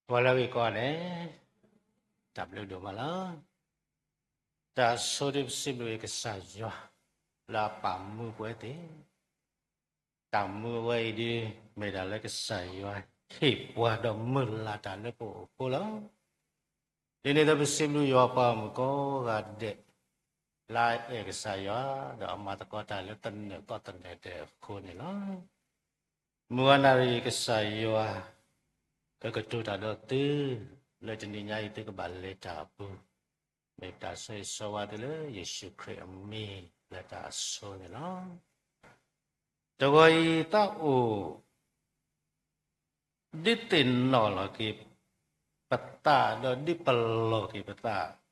ပှၤလၢအဂ့ၤကိးဂၤဒဲး, တၢ်ဘျုးဒိၣ်မးလီၤ. တၢ်ဆိဒ်ပစံးဘျုးကစၢ်ယွၤ လၢအပာ်မူပဝဲသ့ၣ်, တၢ်မူအဝဲအံၤဒ် မ့ၢ်တၢ်လၢကစၢ်ယွၤဟ့ၣ်ပှၤဒီးမုၢ်လၢ်တၢ်လၢပအိၣ်အဃိလီၤ. ဒ်န့ၣ်အသိးပစံးဘျုးယွၤပှၤမုၣ်ကိးဂၤဒဲး လၢအအဲၣ်ကစၢ်ယွၤ ဒီးအမၤသကိးတၢ်လၢသနၢၣ်ကီၢ်သနၢၣ်ဒဲးအဃိန့ၣ်လီၤ. မုၢ်ဂီၤနၣ်ရံၣ်ကစၢ်ယွၤ ကကတိၤတၢ်ဒီးသု လၢတနံၤညါအံၤသုကဘၣ်လဲၤတၢ်အပူၤ, မ့ၢ်တၢ်ဆိၣ်ဂ့ၤဆိၣ်ဝါသုလၢယ့ၣ်ၡူးခရံာ်အမံၤလၢတၢ်အဆိန့ၣ်လီၤ. တဂီၤအံၤသးအိၣ် ဒုးသ့ၣ်နီၣ်လီၤက့ၤပသး ဒီးဒုးပလီၢ်က့ၤပသး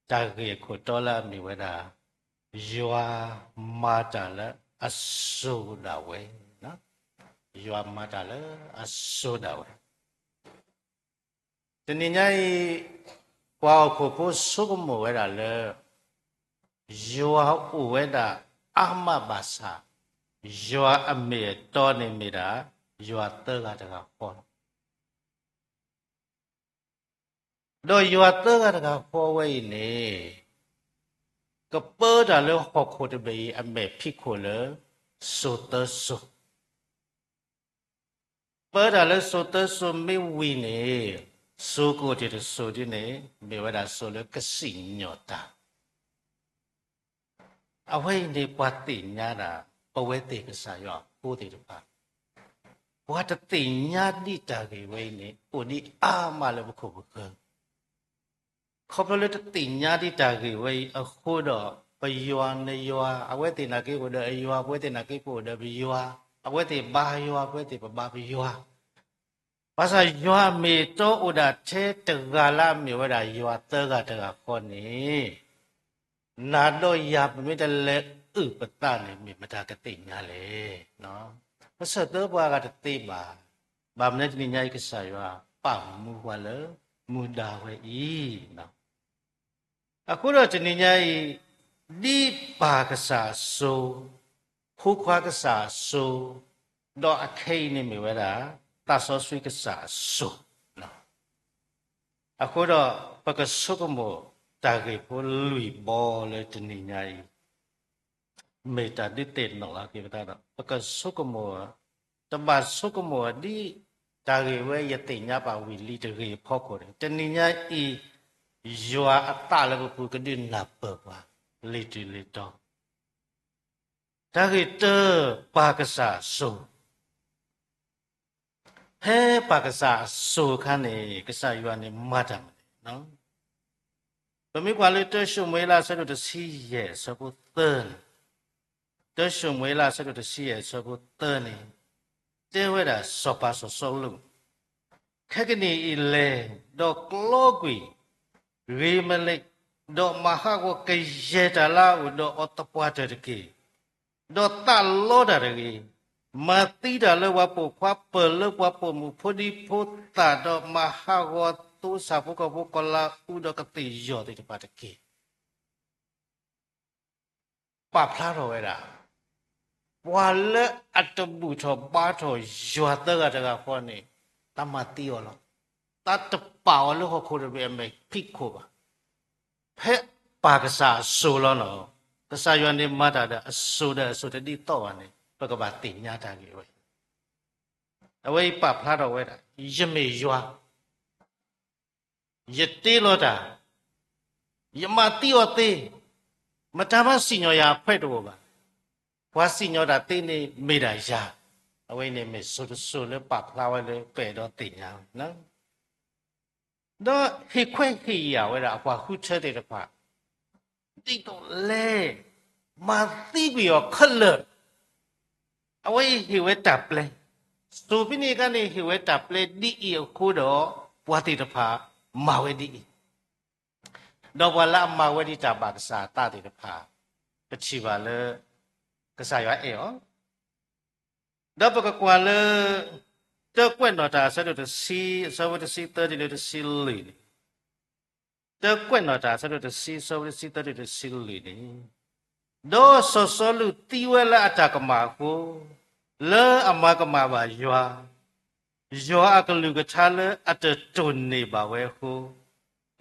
တၢ်ဂ့ၢ်အခိၣ်တီလၢအမ့ၢ်ဝဲဒၣ် ယွၤမၤတၢ်လၢအစိၤဒၣ်ဝဲ, ယွၤမၤတၢ်လၢအစိၤဒၣ်ဝဲ. တနံၤညါအံၤ ပှၤဟီၣ်ခိၣ်ဖိဆိကမိၣ်ဝဲဒၣ်လၢ ယွၤအိၣ်ဝဲဒၣ်အါမးဘၣ်ဆၣ်, ယွၤအမ့ၢ်အတီန့ၣ်မ့ၢ်ဒၣ် ယွၤသၢဂၤတဂၤဃီလီၤ. ဒီးယွၤသၢဂၤတဂၤဃီဝဲအံၤန့ၣ် ကပၢတၢ်လၢဟီၣ်ခိၣ်တဘ့ၣ်အံၤအမဲာ်ဖံးခိၣ်လၢ စိၤသၢစိၤ ပၢတၢ်လၢစိၤသၢစိၤမ့ၢ်ဝံၤန့ၣ် စိၤကအိၣ်တ့ၢ်တစိၤဒ်န့ၣ် မ့ၢ်ဝဲဒၣ်စိၤလၢကစံၣ်ညီၣ်တၢ်. အဝဲအံၤန့ၣ် ပှၤသ့ၣ်ညါဒၣ် ပဝဲသ့ၣ်ကစၢ်ယွၤအဖိသ့ၣ်တဖၣ်, ပှၤတသ့ၣ်ညါဒံးတၢ်ဂ့ၢ်ဝဲအံၤန့ၣ် အိၣ်ဒံးအါမးလၢပခိၣ်ပဃၢၤ ခီဖျိလၢတသ့ၣ်ညါဒံးတၢ်ဂ့ၢ်ဝဲအံၤအဃိဒီး ပယွၤနယွၤ, အဝဲသ့ၣ်နာ်က့အိၣ်ဒီးအယွၤ, ပဝဲသ့ၣ်နာ်က့ပအိၣ်ဒီးပယွၤ, အဝဲသ့ၣ်ဘါယွၤ, ပဝဲသ့ၣ်ပဘါပယွၤ. ဘၣ်ဆၣ်ယွၤအမ့ၢ်အတီအိၣ်ဒၣ်ထဲတဂၤလၢအမ့ၢ်ဝဲဒၣ်ယွၤသၢဂၤတဂၤဃီန့ၣ် နၤဒီးယၤပမ့ၢ်တလဲၤအုၣ်ပသးန့ၣ် မ့ၢ်မတၤကသ့ၣ်ညါလဲၣ်. ပဆၢၣ်သၢပှၤဂၤတသ့ဘၣ်. ဘၣ်မနုၤတနံၤညါအံၤ ကစၢ်ယွၤပာ်မူပှၤလၢမူဒါဝဲအံၤ. အဃိဒီးတနံၤညါအံၤ ဒ်ပၢ်ကစၢ်အစိၤ, ဖိခွါကစၢ်အစိၤ, ဒီးအခဲအံၤန့ၣ်မ့ၢ်ဝဲဒၣ် သးစီဆှံကစၢ်အစိၤ အဃိဒီး ပကဆိကမိၣ်တၢ်ဂ့ၢ်ဖိလွံၢ်ဘီလၢတနံၤညါအံၤ မ့ၢ်တၢ်ဒုးသ့ၣ်နီၣ်လီၤက့ၤပသးဒီး ပကဆိကမိၣ်, တဘၣ်ဆိကမိၣ်ဒ်တၢ်ဂ့ၢ်ဝဲယသ့ၣ်ညါဘၣ်ဝံၤလံတဂ့ၤအဖီခိၣ်န့ၣ် တနံၤညါအံၤ ယွၤအသးလၢပပူၤကဒုးနၢ်ပၢၢ်ပှၤ လံာ်တံၤလံာ်တီ တၢ်ဂ့ၢ်တၢ ပၢ်ကစၢ်အစိၤ ဖဲပၢ်ကစၢ်အစိၤအခါန့ၣ် ကစၢ်ယွၤန့ၣ်မၤတၢ်မနုၤလဲၣ်. ပမ့ၢ်ကွၢ်လၢတၢၡမူၤအ့လးအဆၢဒိၣ်တဆံယဲၢ်အဆၢဖိသၢန့ၣ်, တၢၡမူၤအ့လးအဆၢဒိၣ်တဆံယဲၢ်အဆၢဖိသၢန့ၣ် တဲဝဲဒၣ်စီၤပၤစီၤစီလူး ခဲကနံၣ်အံၤလဲၤ, ဒီးကျီကွံာ် ဂ့ၤမလ့း, ဒီးမၤဟးဂီၤကယဲၢ်တၢ်လၢအအိၣ်ဒီးအီၤသပှၢ်တၢၢ်တက့ၢ်. ဒီးသးလီတၢ်တဂ့ၤ, မၤသံတၢ်လၢပှၤပိာ်ခွါ ပၢၢ်လၢပှၤပိာ်မုၣ်ဖိဒံဖိသၣ်ဒီးမၤဟးဂီၤသိဆၣ်ဖိကီၢ်ဖိကီၢ်လၤအူဒီးကသ့ၣ်ယီၢ်သ့ၣ်တဖၣ်တက့ၢ်. ပာ်ဖျါထီၣ်ဝဲဒၣ် ပှၤလၢအတဘူၣ်ထီၣ်ဘါထီၣ်ယွၤသၢဂၤတဂၤဃီန့ၣ် တၢ်မၤသံအီၤလီၤ. တၢ်တပာ်အီၤလၢဟီၣ်ခိၣ်တဘ့ၣ်အမဲာ်ဖံးခိၣ်ဘၣ်. ဖဲပၢ်ကစၢ်အစိၤလီၤနီၤ, ကစၢ်ယွၤန့ၣ်မၤတၢ်ဒီးအစိၤဒီးအစိၤတဒ်သိးဘၣ်န့ၣ် ပကဘၣ်သ့ၣ်ညါတၢ်ဂ့ၢ်ဝဲ အဝဲအံၤပာ်ဖျါထီၣ်ဝဲဒၣ် ယမ့ၢ်ယွၤ, ယတ့လီၤတၢ်, ယမၤသံအီၤသ့, မတၤမးစံၣ်ညီၣ်ယၤအဖှဲတအိၣ်ဘၣ်. ပှၤစံၣ်ညီၣ်တၢ်သ့န့ၣ်မ့ၢ်ဒၣ်ယၤ. အဝဲအံၤန့ၣ်မ့ၢ်စိၤတစိၤလၢပာ်ဖျါဝဲလၢပအဲၣ်ဒိးသ့ၣ်ညါဝဲ ဒီးဟ့ၣ်ခွဲးဟ့ၣ်ယာ်ဝဲဒၣ်အပှၤဃုထၢသ့ၣ်တဖၣ် ဒ်သိးလဲၣ် မၤသံကွံာ်အီၤခဲလၢာ်. အဝဲအံၤဟ့ၣ်ဝဲတၢ်ပျဲ, စိၤဖဲန့ၣ်အခါန့ၣ် ဟ့ၣ်ဝဲတၢ်ပျဲဒ်အံၤအဃိဒီး ပှၤသ့ၣ်တဖၣ်မၤဝဲဒ်အံၤ, ဒီးပှၤလၢအမၤဝဲဒ်တၢ်ဘၣ်ကစၢ်အသးသ့ၣ်တဖၣ် ပထံၣ်ဘၣ်လၢ ကစၢ်ယွၤအဲၣ်အီၤ ဒီးပကကွၢ်လၢ တၢကွဲးနီၣ်တၢ်အဆၢဒိၣ်တဆံ အဆၢဖိတဆံသၢတုၤလၢတဆံလွံၢ်န့ၣ်, တၢကွဲးနီၣ်တၢ်အဆၢဒိၣ်တဆံ အဆၢဖိတဆံသၢတုၤတဆံလွံၢ်န့ၣ်, ဒီးစီၤစီလူးသံဝဲလၢအတၢ်ကမၣ်အဃိ, လၢအမၤကမၣ်ဘၣ်ယွၤ, ယွၤအကလုၢ်ကထါလၢအတတိၢ်န့ၢ်ဘၣ်ဝဲအဃိ,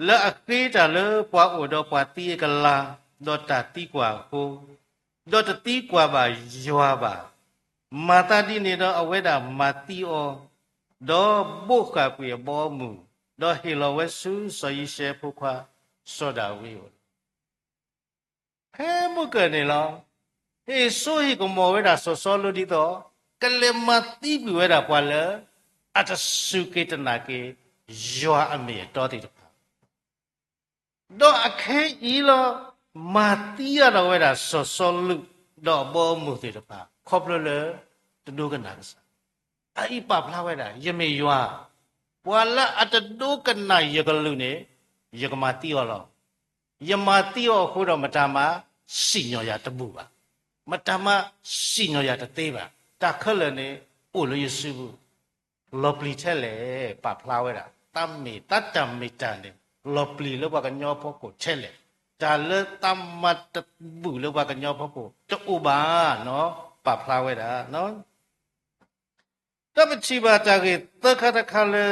လၢအဃ့တၢ်လၢပှၤအိၣ်ဒီးပှၤသံအကလၤ, ဒီးတၢ်သံကွၢ်အဃိ, ဒီးတသံကွၢ်ဘၣ်ယွၤဘၣ်. မၤသးဒ်န့ၣ်ဒီးအဝဲဒၣ်မၤသံအီၤ, ဒီးဘိးဃာ်ကွံာ်အဘီအမုၢ်, ဒီးဟ့ၣ်လီၤဝဲဆူစီၤယံၡဲဖိခွါစီၤဒၤဝံးအအိၣ်လီၤ. ဖဲမုၢ်ကၢၢ်န့ၣ်လီၤ, ဟ့ၣ်စိဟ့ၣ်ကမီၤဝဲဒၣ်စီၤစီလူးဒ်သိး ကလဲၤမၤသံကွံာ်ဝဲဒၣ်ပှၤလၢ အတစူၢ်က့ၤတနာ်က့ၤ ယွၤအမ့ၢ်အတီသ့ၣ်တဖၣ် ဒီးအခဲအံၤလီၤ, မၤသံအါထီၣ်ဝဲဒၣ်စီၤစီလူး ဒီးအဘီအမုၢ်သ့ၣ်တဖၣ် ခီဖျိလၢတဒိကနၣ်ကစၢ်. အအံၤပာ်ဖျါဝဲဒၣ် ယမ့ၢ်ယွၤ, ပှၤလၢအတဒိကနၣ်ယကလုၢ်န့ၣ် ယကမၤသံအီၤလီၤ. ယမၤသံအီၤအဃိဒီး မတၤမၤစံၣ်ညီၣ်ယၤတဘူၣ်ဘၣ်, မတၤမၤစံၣ်ညီၣ်ယၤတသ့ဘၣ်. တၢ်ခဲလၢာ်န့ၣ် အိၣ်လၢယစုပူၤ လီၤပျံၤထဲလဲၣ် ပာ်ဖျါဝဲဒၣ် တၢ်မ့ၢ်တၢ်မ့ၢ်တၢ်န့ၣ် လီၤပျံၤလၢပှၤကညီဖီခိၣ်ထဲလဲၣ်. တၢ်လၢတၢ်မၤတဘူၣ်လၢပှၤကညီဖီခိၣ်တအိၣ်ဘၣ်နီၤ ပာ်ဖျါဝဲဒၣ် ဒီးပထံၣ်ဘၣ်တၢ်ဂ့ၢ်သၢခါတခါလၢ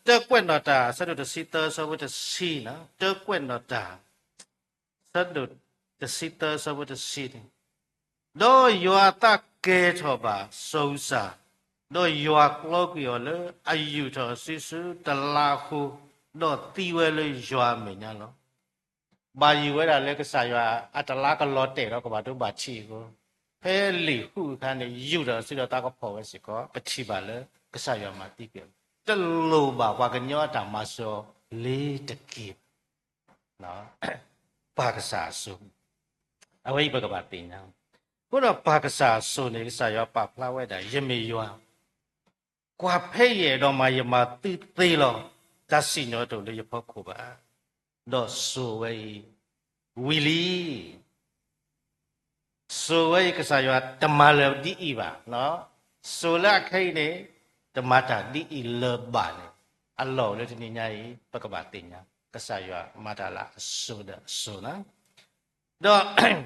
တၢကွဲးနီၣ်တၢ် အဆၢဒိၣ်တဆံသၢ အဆၢဖိတဆံနီၤ, တၢကွဲးနီၣ်တၢ် အဆၢဒိၣ်တဆံသၢ အဆၢဖိတဆံန့ၣ်, ဒီးယွၤအသးကဲၤထီၣ်ဘၣ်စီၤအူစၢ်, ဒီးယွၤကျီကွံာ်အီၤလၢအယူာ်ထီၣ်အစုဆူတလါအဃိ, ဒီးသံဝဲလၢယွၤအမဲာ်ညါလီၤ. ဘၣ်ယိၣ်ဝဲဒၣ်လၢကစၢ်ယွၤအတလါကလီၤတဲာ်ဒီးကဘၣ်ဒိဘၣ်ထံးအဃိ, ဖဲလံာ်ဃုအခါန့ၣ် ယူာ်ထီၣ်အစုဒီးသးကဖီၣ်ဝဲစ့ၢ်ကီး, ပထံၣ်ဘၣ်လၢကစၢ်ယွၤမၤသံကွံာ်, တလိၣ်ဘၣ်ပှၤကညီအတၢ်မၤစၢၤအီၤလ့ၤတက့ၢ်ဘၣ်. ပၢ်ကစၢ်အစိၤ, အဝဲအံၤပကဘၣ်သ့ၣ်ညါ, အဃိဒီးပၢ်ကစၢ်အစိၤန့ၣ် ကစၢ်ယွၤပာ်ဖျါဝဲဒၣ် ယမ့ၢ်ယွၤ, ကွၢ်ဖဲယအဲၣ်ဒိးမၤ ယမၤသုသ့လီၤ. တၢ်စံၣ်ညီၣ်တအိၣ်လၢယဖီခိၣ်ဘၣ်. ဒီးစိၤဝဲအံၤ ဝံၤလံ. စိၤဝဲအံၤ ကစၢ်ယွၤတမၤလၢၤဒ်အံၤဘၣ်. စိၤလၢအခဲအံၤန့ၣ် တမၤတၢ်ဒ်အံၤလၢၤဘၣ်န့ၣ် အလီၢ်အိၣ်လၢတနံၤညါအံၤ ပကဘၣ်သ့ၣ်ညါ ကစၢ်ယွၤမၤတၢ်လၢအစိၤဒီးအစိၤလီၤ. ဒီး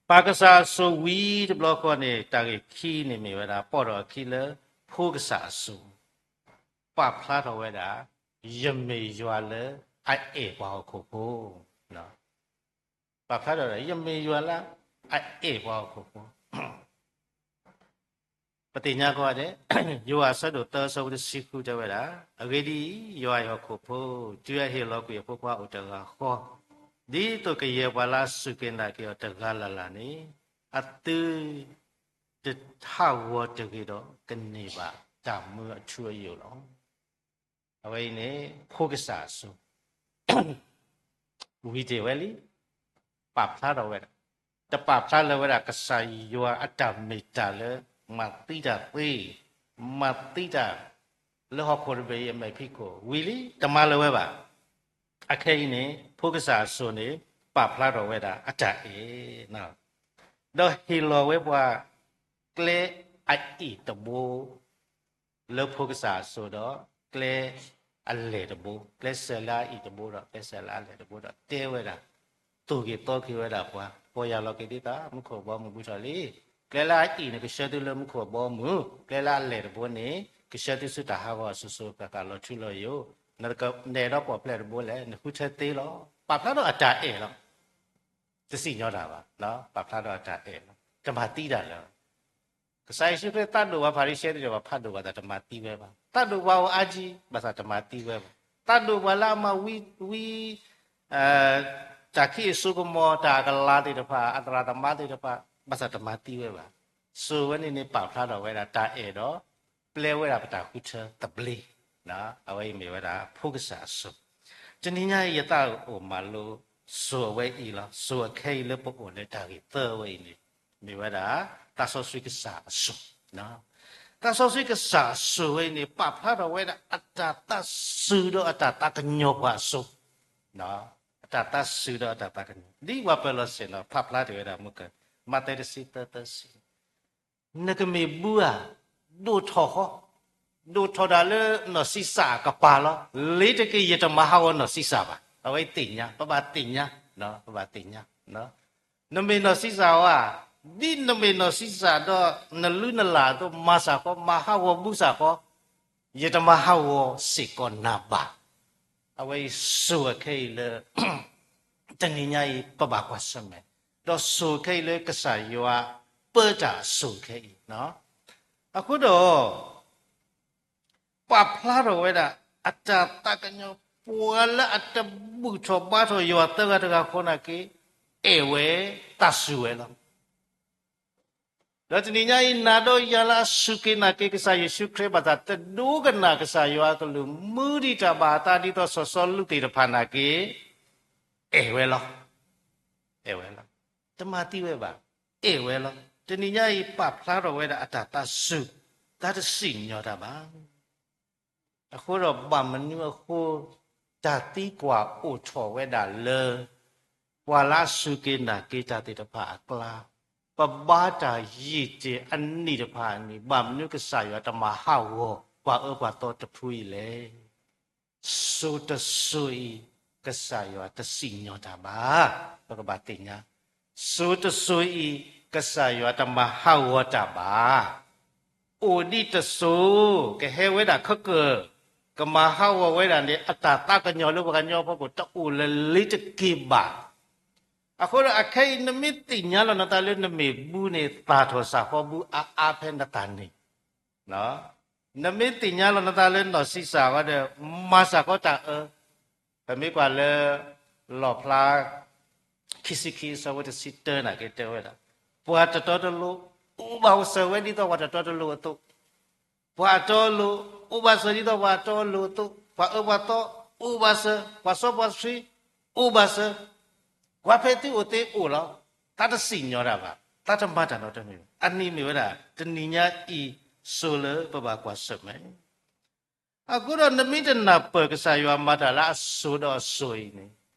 ပၢ်ကစၢ်အစိၤဝံၤတဘျီဃီန့ၣ် တၢ်ဂ့ၢ်ခံန့ၣ်မ့ၢ်ဝဲဒၣ် ပိာ်ထီၣ်အခံလၢ ဖိကစၢ်အစိၤ, ပာ်ဖျါထီၣ်ဝဲဒၣ် ယမ့ၢ်ယွၤလၢအအဲၣ်ပှၤဟီၣ်ခိၣ်ဖိ, ပာ်ဖျါထီၣ်ဝဲဒၣ် ယမ့ၢ်ယွၤလၢအအဲၣ်ပှၤဟီၣ်ခိၣ်ဖိ ပသ့ၣ်ညါကိးဂၤဒဲး, ယိၤဟၣ်အဆၢဒိၣ်သၢ အဆၢဖိတဆံဃုတဲဝဲဒၣ်, အဂ့ၢ်ဒ်အံၤ, ယွၤအံၤဟီၣ်ခိၣ်ဖိ, တုၤအဟ့ၣ်လီၤကွံာ်အဖိခွါအိၣ်တဂၤဃီ, ဒ်သိးကယဲၢ်ပှၤလၢအစူၢ်က့ၤနာ်က့ၤအီၤတဂၤလၢ်လၢ်န့ၣ်, အသုတဟးဂီၤတဂ့ၤဒီး ကန့ၢ်ဘၣ်တၢ်မူအထူအယိာ်လီၤ. အဝဲအံၤန့ၣ် ဖိကစၢ်အစိၤ ဝံၤတ့ၢ်ဝဲလံ, ပာ်ဖျါထီၣ်ဝဲဒၣ်, တပာ်ဖျါလၢၤဝဲဒၣ် ကစၢ်ယွၤအတၢ်မ့ၢ်တၢ်လၢ မၤသံတၢ်သ့, မၤသံတၢ် လၢဟီၣ်ခိၣ်တဘ့ၣ်အံၤအမဲာ်ဖံးခိၣ် ဝံၤလံ, တမၤလၢၤဝဲဘၣ်. အခဲအံၤန့ၣ် ဖိကစၢ်အစိၤန့ၣ် ပာ်ဖျါထီၣ်ဝဲဒၣ်အတၢ်အဲၣ် ဒီးဟ့ၣ်လီၤဝဲပှၤ ကျဲအအံၣ်တဘိ လၢဖိကစၢ်အစိၤဒီး ကျဲအလဲၢ်တဘိ, ကျဲစၢၤလၢအအံၣ်တဘိဒီး ကျဲစၢၤလၢအလဲၢ်တဘိဒီး တဲဝဲဒၣ်, သိၣ်က့ၤသီက့ၤဝဲဒၣ်ပှၤ, ပီၢ်ယၢ်လီၤက့ၤဒ်သိး မူခိၣ်အဘီအမုၢ်ဘူးထီၣ်လံ. ကျဲလၢအအံၣ်န့ၣ် ကဆှၢသုလၢမူခိၣ်အဘီအမုၢ်, ကျဲလၢအလဲၢ်တဘိန့ၣ် ကဆှၢသုဆူတၢ်ဟးဂီၤအစိၤစိၤဃၣ်ဃၣ်လီၤထူလီၤယိာ်, နကနဲၣ်ဒီးပိာ်ဖျဲၣ်တဘိလဲၣ်, နဃုထၢသ့လီၤ. ပာ်ဖျါထီၣ်အတၢ်အဲၣ်လီၤ. တစံၣ်ညီၣ်တၢ်ဘၣ်, ပာ်ဖျါထီၣ်အတၢ်အဲၣ်လီၤ. တမၤသံတၢ်လၢၤ ကစၢ်ယ့ၣ်ၡူးခရံာ်သးဒိၣ်ဝဲ ဖၤရံၤၡဲသ့ၣ်တဖၣ် ဖးဒိၣ်ဘၣ်သးတမၤသံဝဲဘၣ်. သးဒိၣ်ပှၤအိၣ်အါကံ, ဘၣ်ဆၣ်တမၤသံဝဲဘၣ်. သးဒိၣ်ပှၤလၢအမၤဝံ, ဝံ, တၢ်ခံးအစိကမီၤ တၢ်အကလၤသ့ၣ်တဖၣ်, အသရၣ်သမါသ့ၣ်တဖၣ်, ဘၣ်ဆၣ်တမၤသံဝဲဘၣ်. စိၤဝဲန့ၣ်န့ၣ် ပာ်ဖျါထီၣ်ဝဲဒၣ်တၢ်အဲၣ်ဒီး ပျဲဝဲဒၣ်ပတၢ်ဃုထၢသဘျ့. အဝဲအံၤမ့ၢ်ဝဲဒၣ်ဖိကစၢ်အစိၤ. တနံၤညါအံၤ ယသးအိၣ်မၤလိစိၤအဝဲအံၤလီၤ. စိၤအခဲအံၤလၢပအိၣ်လၢတၢ်ဂ့ၢ်သၢဝဲအံၤန့ၣ် မ့ၢ်ဝဲဒၣ် သးစီဆှံကစၢ်အစိၤ. သးစီဆှံကစၢ်အစိၤဝဲအံၤန့ၣ် ပာ်ဖျါထီၣ်ဝဲဒၣ် အတၢ်သးစူၤဒီးအတၢ်သးကညီၤပှၤအစိၤ. အတၢ်သးစူၤဒီးအတၢ်သးကညီၤ ဒ်ပှၤပၢၤလီၢ်ဆ့ၣ်နီၤ ဖးဖျါတ့ၢ်ဝဲဒၣ်မုၢ်ကၢၢ် မးသဲတဆံသၢသၢဆံ နကမ့ၢ်ဘူဧါ, ဒိၣ်ထီၣ်ဃီ, ဒိၣ်ထီၣ်ဒၣ်လၢနီၢ်ဆံးစၢ်အကပၤလီၤ. လ့ၤတက့ၢ် ယတမၤဟးဂီၤနီၢ်ဆံးစၢ်ဘၣ်. အဝဲသ့ၣ်ညါ, ပဘၣ်သ့ၣ်ညါ, ပဘၣ်သ့ၣ်ညါ. နမ့ၢ်နီၢ်ဆံးစၢ်ဧါ, ဒ်နမ့ၢ်နီၢ်ဆံးစၢ်ဒီး နလုၢ်နလၢ်သိးမၤစၢ်ဃီ, မၤဟးဂီၤဘူစၢ်ဃီ, ယတမၤဟးဂီၤစ့ၢ်ကီးနၤဘၣ်. အဝဲအံၤစိၤအခဲအံၤလၢ တနံၤညါအံၤပဘၣ်ကွၢ်ဆၢၣ်မဲာ်, ဒီးစိၤခဲအံၤလၢကစၢ်ယွၤပၢတၢ်အစိၤခဲအံၤ, အဃိဒီး ပာ်ဖျါထီၣ်ဝဲဒၣ် အတၢ်သးကညီၤ ပှၤလၢအတဘူၣ်ထီၣ်ဘါထီၣ်ယွၤသၢဂၤတဂၤဃီနာ်က့ အဲၣ်ဝဲ, သးစူၤဝဲလီၤ. ဒီးတနံၤညါအံၤ နၤဒီးယၤလၢအစူၢ်က့ၤနာ်က့ၤကစၢ်ယ့ၣ်ၡူးခရံာ် ဘၣ်သးတဒိကနၣ်ကစၢ်ယွၤအကလုၢ် မူဒံးတၢ်ဘၣ်အသးဒ်သိးစီၤစီလူးသ့ၣ်တဖၣ်နာ်က့ အဲၣ်ဝဲလီၤ. အဲၣ်ဝဲလီၤ. တမၤသံဝဲဘၣ်. အဲၣ်ဝဲလီၤ. တနံၤညါအံၤ ပာ်ဖျါထီၣ်ဝဲဒၣ်အတၢ်သးစူၤ, တၢ်တစံၣ်ညီၣ်တၢ်ဘၣ်. အဃိဒီးဘၣ်မနုၤအဃိ တၢ်သံကွၢ်အိၣ်ထီၣ်ဝဲဒၣ်လၢ ပှၤလၢအစူၢ်က့ၤနာ်က့ၤတၢ်သ့ၣ်တဖၣ်အကျါ, ပဘါတၢ်ယံာ်တ့ၢ်အနံၣ်တဖၣ်န့ၣ် ဘၣ်မနုၤကစၢ်ယွၤတမၤဟးဂီၤပှၤအၢပှၤသီတဖုအံၤလဲၣ်. စိၤတစိၤအံၤ ကစၢ်ယွၤတစံၣ်ညီၣ်တၢ်ဘၣ်. ပကဘၣ်သ့ၣ်ညါ, စိၤတစိၤအံၤ ကစၢ်ယွၤတမၤဟးဂီၤတၢ်ဘၣ်. အိၣ်ဒံးတစိၤ ကဟဲဝဲဒၣ်ခဲကၢၢ်, ကမၤဟးဂီၤဝဲဒၣ်န့ၣ် အတၢ်သးကညီၤလၢပှၤကညီအဖီခိၣ် တအိၣ်လၢၤလံတက့ၢ်ဘၣ်. အဃိဒီးအခဲအံၤ နမ့ၢ်သ့ၣ်ညါလီၤနသးလၢနမ့ၢ်ဘုန့ၣ် သၣ်ထီၣ်စၢ်ဃီဘုအါအါဖဲနသးန့ၣ် နမ့ၢ်သ့ၣ်ညါလီၤနသးလၢနီၢ်ဆံးစၢ်ဃီဒီး မၤစၢ်ဃီတၢ်အၢ, ပမ့ၢ်ကွၢ်လၢ လီၣ်ဖျါ ခံဆံခံအဆၢဖိတဆံတၢနာ်က့တဲဝဲဒၣ်, ပှၤတတီတလိၤ အိၣ်ဘၣ်စၢၤဝဲဒ်သိးပှၤတတီတလိၤအသိး, ပှၤအတီအလိၤ အိၣ်ဘၣ်စၢၤဒ်သိးပှၤအတီအလိၤအသိး, ပှၤအၢပှၤသီ အိၣ်ဘၣ်စၢၤ, ပှၤစီပှၤဆှံ အိၣ်ဘၣ်စၢၤ, ကွၢ်ဖဲသုအိၣ်သ့အိၣ်လီၤ. တၢ်တစံၣ်ညီၣ်တၢ်ဘၣ်, တၢ်တမၤတၢ်နီတမံၤဘၣ်. အန့ၣ်မ့ၢ်ဝဲဒၣ် တနံၤညါအံၤ စိၤလၢပဘၣ်ကွၢ်ဆၢၣ်မဲာ် အဃိဒီးနမ့ၢ်တနၢ်ပၢၢ်ကစၢ်ယွၤမၤတၢ်လၢအစိၤဒီးအစိၤအံၤန့ၣ်,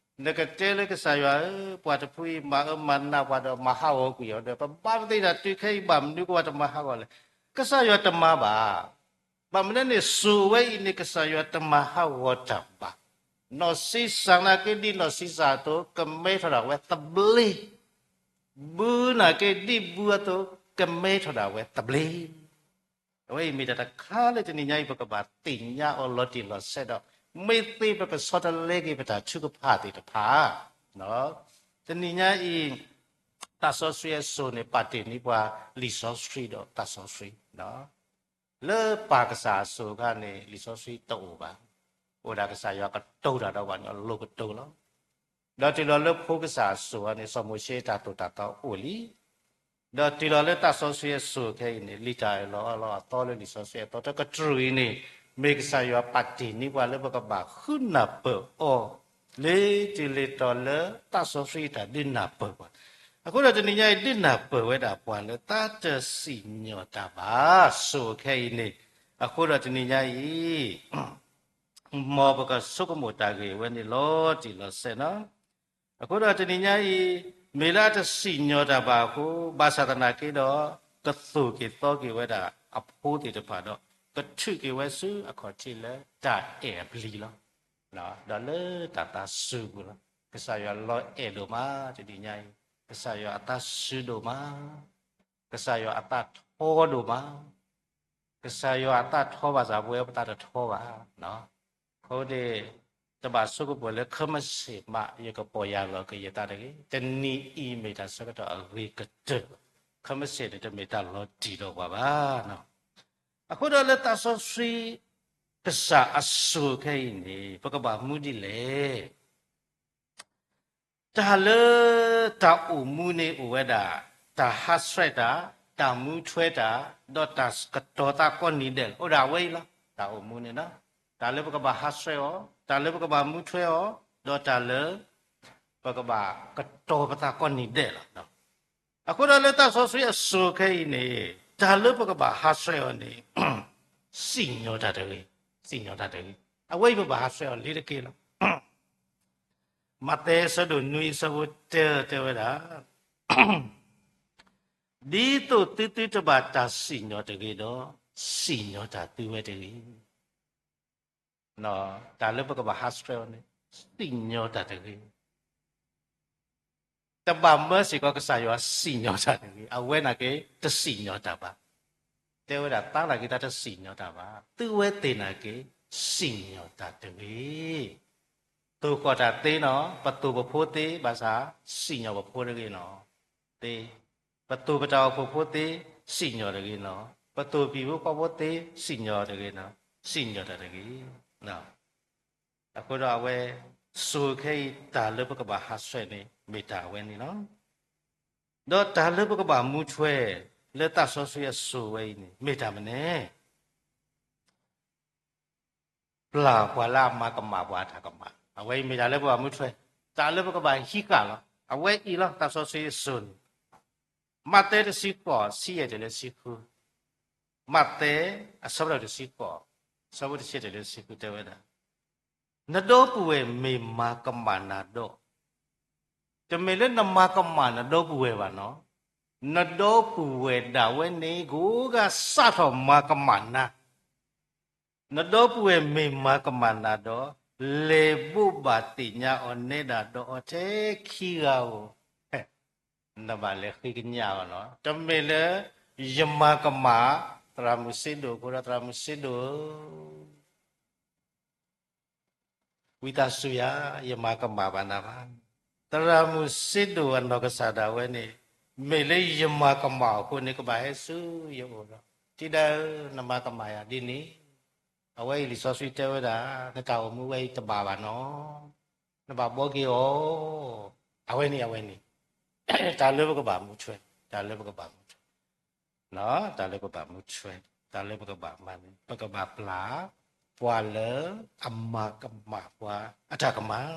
နကတဲလၢကစၢ်ယွၤဧၢ, ပှၤတဖုအံၤမၤအၢမၤနးပှၤဒီးမၤဟးဂီၤကွံာ်အီၤဒီး ပဘါပသ့တၢ်တုၤခဲအံၤ ဘၣ်မနုၤကဘၣ်တမၤဟးဂီၤလဲၣ်. ကစၢ်ယွၤတမၤဘၣ်. ဘၣ်မနုၤန့ၣ် စိၤဝဲအံၤန့ၣ် ကစၢ်ယွၤတမၤဟးဂီၤတၢ်ဘၣ်. နီၢ်ဆံးစၢ်နာ်က့ဒ်နီၢ်ဆံးစၢ်အသိး ကမဲထီၣ်ဒၣ်ဝဲသဘျ့, ဘုနာ်က့ဒ်ဘုအသိး ကမဲထီၣ်ဒၣ်ဝဲသဘျ့. အဝဲအံၤမ့ၢ်တၢ်တခါလၢတနံၤညါအံၤ ပကဘၣ်သ့ၣ်ညါအီၤလီၤတံၢ်လီၤဆဲးဒီး မ့ၢ်သ့ပကဆီတလဲက့ၤပတၢ်ထုကဖၣ်သ့ၣ်တဖၣ်. တနံၤညါအံၤ သးစီဆှံအစိၤန့ၣ် ပာ်တ့ၢ်န့ၢ်ပှၤလံာ်စီဆှံဒီးသးစီဆှံ လၢပၢ်ကစၢ်အစိၤအခါန့ၣ် လံာ်စီဆှံတအိၣ်ဘၣ်. အိၣ်ဒၣ်ကစၢ်ယွၤကတိၤတၢ်ဒီးပှၤန့ၣ် အလိၤကတိၤလီၤ. ဒီးတုၤလီၤလၢဖိကစၢ်အစိၤန့ၣ် စီၤမိၤၡ့တၢ်သိၣ်တၢ်သီအိၣ်လံ. ဒီးတုၤလီၤလၢသးစီဆှံအစိၤခဲအံၤန့ၣ် လံာ်တၢ်အၢၣ်လီၤအီလီၤအသီလၢလံာ်စီဆှံအသီတကတြူၢ်အံၤန့ၣ် မ့ၢ်ကစၢ်ယွၤပာ်တ့ၢ်န့ၢ်ပှၤလၢပကဘၣ်ဃုနၢ်ပၢၢ်အီၤ လၢတုၤလၢတီၤလၢသးစီဆှံအတၢ်ဒုးနၢ်ပၢၢ်ပှၤ. အဃိဒီးတနံၤညါအံၤ ဒုးနၢ်ပၢၢ်ဝဲဒၣ်ပှၤလၢတၢ်တစံၣ်ညီၣ်တၢ်ဘၣ် စိၤခဲအံၤန့ၣ်. အဃိဒီးတနံၤညါအံၤ မ်ပကဆိကမိၣ်တၢ်ဂ့ၢ်ဝဲန့ၣ်လီၤတံၢ်လီၤဆဲးနီၤ. အဃိဒီးတနံၤညါအံၤ မ့ၢ်လၢအတစံၣ်ညီၣ်တၢ်ဘၣ်အဃိ ဘၣ်ဆၣ်သနာ်က့ဒီး ကသိၣ်က့ၤသီက့ၤဝဲဒၣ်အဖိသ့ၣ်တဖၣ်ဒီး ကထုးက့ၤဝဲဆူအခီၣ်ထံးလၢတၢ်အဲၣ်အပျံၤလီၤ. ဒီးလၢတၢ်သးစူၤပူၤလီၤ. ကစၢ်ယွၤလီၤအဲၣ်ဒိၣ်မးတနံၤညါအံၤ, ကစၢ်ယွၤအသးစူၤဒိၣ်မး ကစၢ်ယွၤအသးထီဒိၣ်မး, ကစၢ်ယွၤအသးထီဘၣ်ဆၣ် ပဝဲပသးတထီဘၣ်. အဃိန့ၣ် တဘၣ်ဆိကမိၣ်လၢခဲမုၢ်ဆ့ၣ်မး ယကပီၢ်ယၢ်လီၤက့ၤယသးတဂ့ၤ. တနံၤအံၤမ့ၢ်တၢ်ဆၢကတီၢ်အဂ့ၤကတၢၢ်, ခဲမုၢ်ဆ့ၣ်န့ၣ် တမ့ၢ်တၢ်လီၤတံၢ်ဒီးပှၤဘၣ်. အဃိဒီးလၢသးစီဆှံ ကစၢ်အစိၤခဲအံၤန့ၣ် ပကဘၣ်မူဒ်လဲၣ်. တၢ်လၢတၢ်အိၣ်မူန့ၣ်အိၣ်ဝဲဒၣ် တၢ်ဟးဆှဲးတၢ်, တၢ်မူထွဲတၢ်, ဒီးတၢ်ကတီၤသးကိးနံၤဒဲးလီၤ. အိၣ်ဒၣ်ဝဲအံၤလီၤ. တၢ်အိၣ်မူန့ၣ် တၢ်လၢပကဘၣ်ဟးဆှဲးအီၤ, တၢ်လၢပကဘၣ်မူထွဲအီၤ, ဒီးတၢ်လၢ ပကဘၣ်ကတီၤပသးကိးနံၤဒဲးလီၤ. အဃိဒီးလၢသးစီဆှံအစိၤခဲအံၤန့ၣ် တၢ်လၢပကဘၣ်ဟးဆှဲးအီၤန့ၣ် စံၣ်ညီၣ်တၢ်တဂ့ၤ, စံၣ်ညီၣ်တၢ်တဂ့ၤ. အဝဲအံၤပဘၣ်ဟးဆှဲးအီၤလံတက့ၢ်လီၤ. မးသဲအဆၢဒိၣ်နွံအဆၢဖိတၢတဲဝဲဒၣ်, ဒ်သိးသုသုတဘၣ်တၢ်စံၣ်ညီၣ်တဂ့ၤဒီး, စံၣ်ညီၣ်တၢ်သုဝဲတဂ့ၤ. တၢ်လၢပကဘၣ်ဟးဆှဲးအီၤန့ၣ် စံၣ်ညီၣ်တၢ်တဂ့ၤ. တဘၣ်မၢစ့ၢ်ကီးကစၢ်ယွၤစံၣ်ညီၣ်တၢ်တဂ့ၤ, အဝဲနာ်က့တစံၣ်ညီၣ်တၢ်ဘၣ်. တဲဝဲဒၣ် သးနာ်က့ တၢ်တစံၣ်ညီၣ်တၢ်ဘၣ်, သုဝဲသ့ၣ်နာ်က့ စံၣ်ညီၣ်တၢ်တဂ့ၤ. သိၣ်ဃီၣ်တၢ်သ့နီၤ, ပသိၣ်ပဖိသ့ ဘၣ်ဆၣ် စံၣ်ညီၣ်ပဖိတဂ့ၤနီၤ, သ့, ပသိၣ်ပတၢ်အိၣ်ဖှိၣ်ဖိသ့ စံၣ်ညီၣ်တဂ့ၤနီၤ, ပသိၣ်ပံၤဖိဃီဖိသ့ စံၣ်ညီၣ်တဂ့ၤနီၤ, စံၣ်ညီၣ်တၢ်တဂ့ၤ. အဃိဒီးအဝဲ စိၤခဲအံၤ တၢ်လၢပကဘၣ်ဟးဆှဲးန့ၣ် မ့ၢ်တၢ်အဝဲန့ၣ်လီၤ. ဒီးတၢ်လၢပကဘၣ်မူထွဲ လၢသးစီဆှံအစိၤဝဲအံၤန့ၣ် မ့ၢ်တၢ်မနုၤလဲၣ်. ပျၢ်ပှၤလၢအမၤကမၣ်ပှၤအတၢ်ကမၣ်, အဝဲအံၤမ့ၢ်တၢ်လၢပကဘၣ်မူထွဲ, တၢ်လၢပကဘၣ်ဟံးဃာ်လီၤ. အဝဲအံၤလီၤ သးစီဆှံအစိၤန့ၣ်. မးသဲတဆံဃိး ဆံယဲၢ်တုၤလၢဆံဃု, မးသဲ အဆၢဖးဒိၣ်တဆံဃိး အဆၢဖိတဆံယဲၢ်တုၤလၢဆံဃု တဲဝဲဒၣ်, နဒီပုၢ်ဝဲၢ်မ့ၢ်မၤကမၣ်နၤဒီး, တမ့ၢ်လၢနမၤကမၣ်နဒီပုၢ်ဝဲၢ်ဘၣ်နီၤ, နဒီပုၢ်ဝဲၢ်ဒၣ်ဝဲန့ၣ် ကအိၣ်ဂၤစးထီၣ်မၤကမၣ်နၤ. နဒီပုၢ်ဝဲၢ်မ့ၢ်မၤကမၣ်နၤဒီး, လဲၤဘိးဘၣ်သ့ၣ်ညါအီၤနဲဒၣ်ဒီးအီၤထဲခံဂၤဧိၤ. နဘၣ်လဲၤဃ့ကညးအီၤနီၤ, တမ့ၢ်လၢ ယမၤကမၣ် သရၣ်မုၣ်စ့ဒိၣ်အဃိဒီး သရၣ်မုၣ်စ့ဒိၣ်ဧၢ ဝံသးစူၤယၤ, ယမၤကမၣ်ဘၣ်နၤဘၣ်. သရၣ်မုၣ်စ့ဒိၣ်အနီၢ်ကစၢ်ဒၣ်ဝဲန့ၣ်, မ့ၢ်လၢယမၤကမၣ်အဃိန့ၣ် ကဘၣ်ဟဲဆူယအိၣ်ဒီး, ထံဒၢ, နမၤကမၣ်ယၤဒ်န့ၣ်, အဝဲအံၤလံာ်စီဆှံတဲဝဲဒၣ်, နတၢ်အိၣ်မူဝဲအံၤတဘၣ်ဘၣ်နီၤ, နဘၣ်ဘှီက့ၤအီၤ, အဝဲန့ၣ် အဝဲန့ၣ်, တၢ်လၢပကဘၣ်မူထွဲ, တၢ်လၢပကဘၣ်မူထွဲ တၢ်လၢပကဘၣ်မူထွဲ, တၢ်လၢပကဘၣ်မၤန့ၣ် ပကဘၣ်ပျၢ် ပှၤလၢအမၤကမၣ်ပှၤအတၢ်ကမၣ်,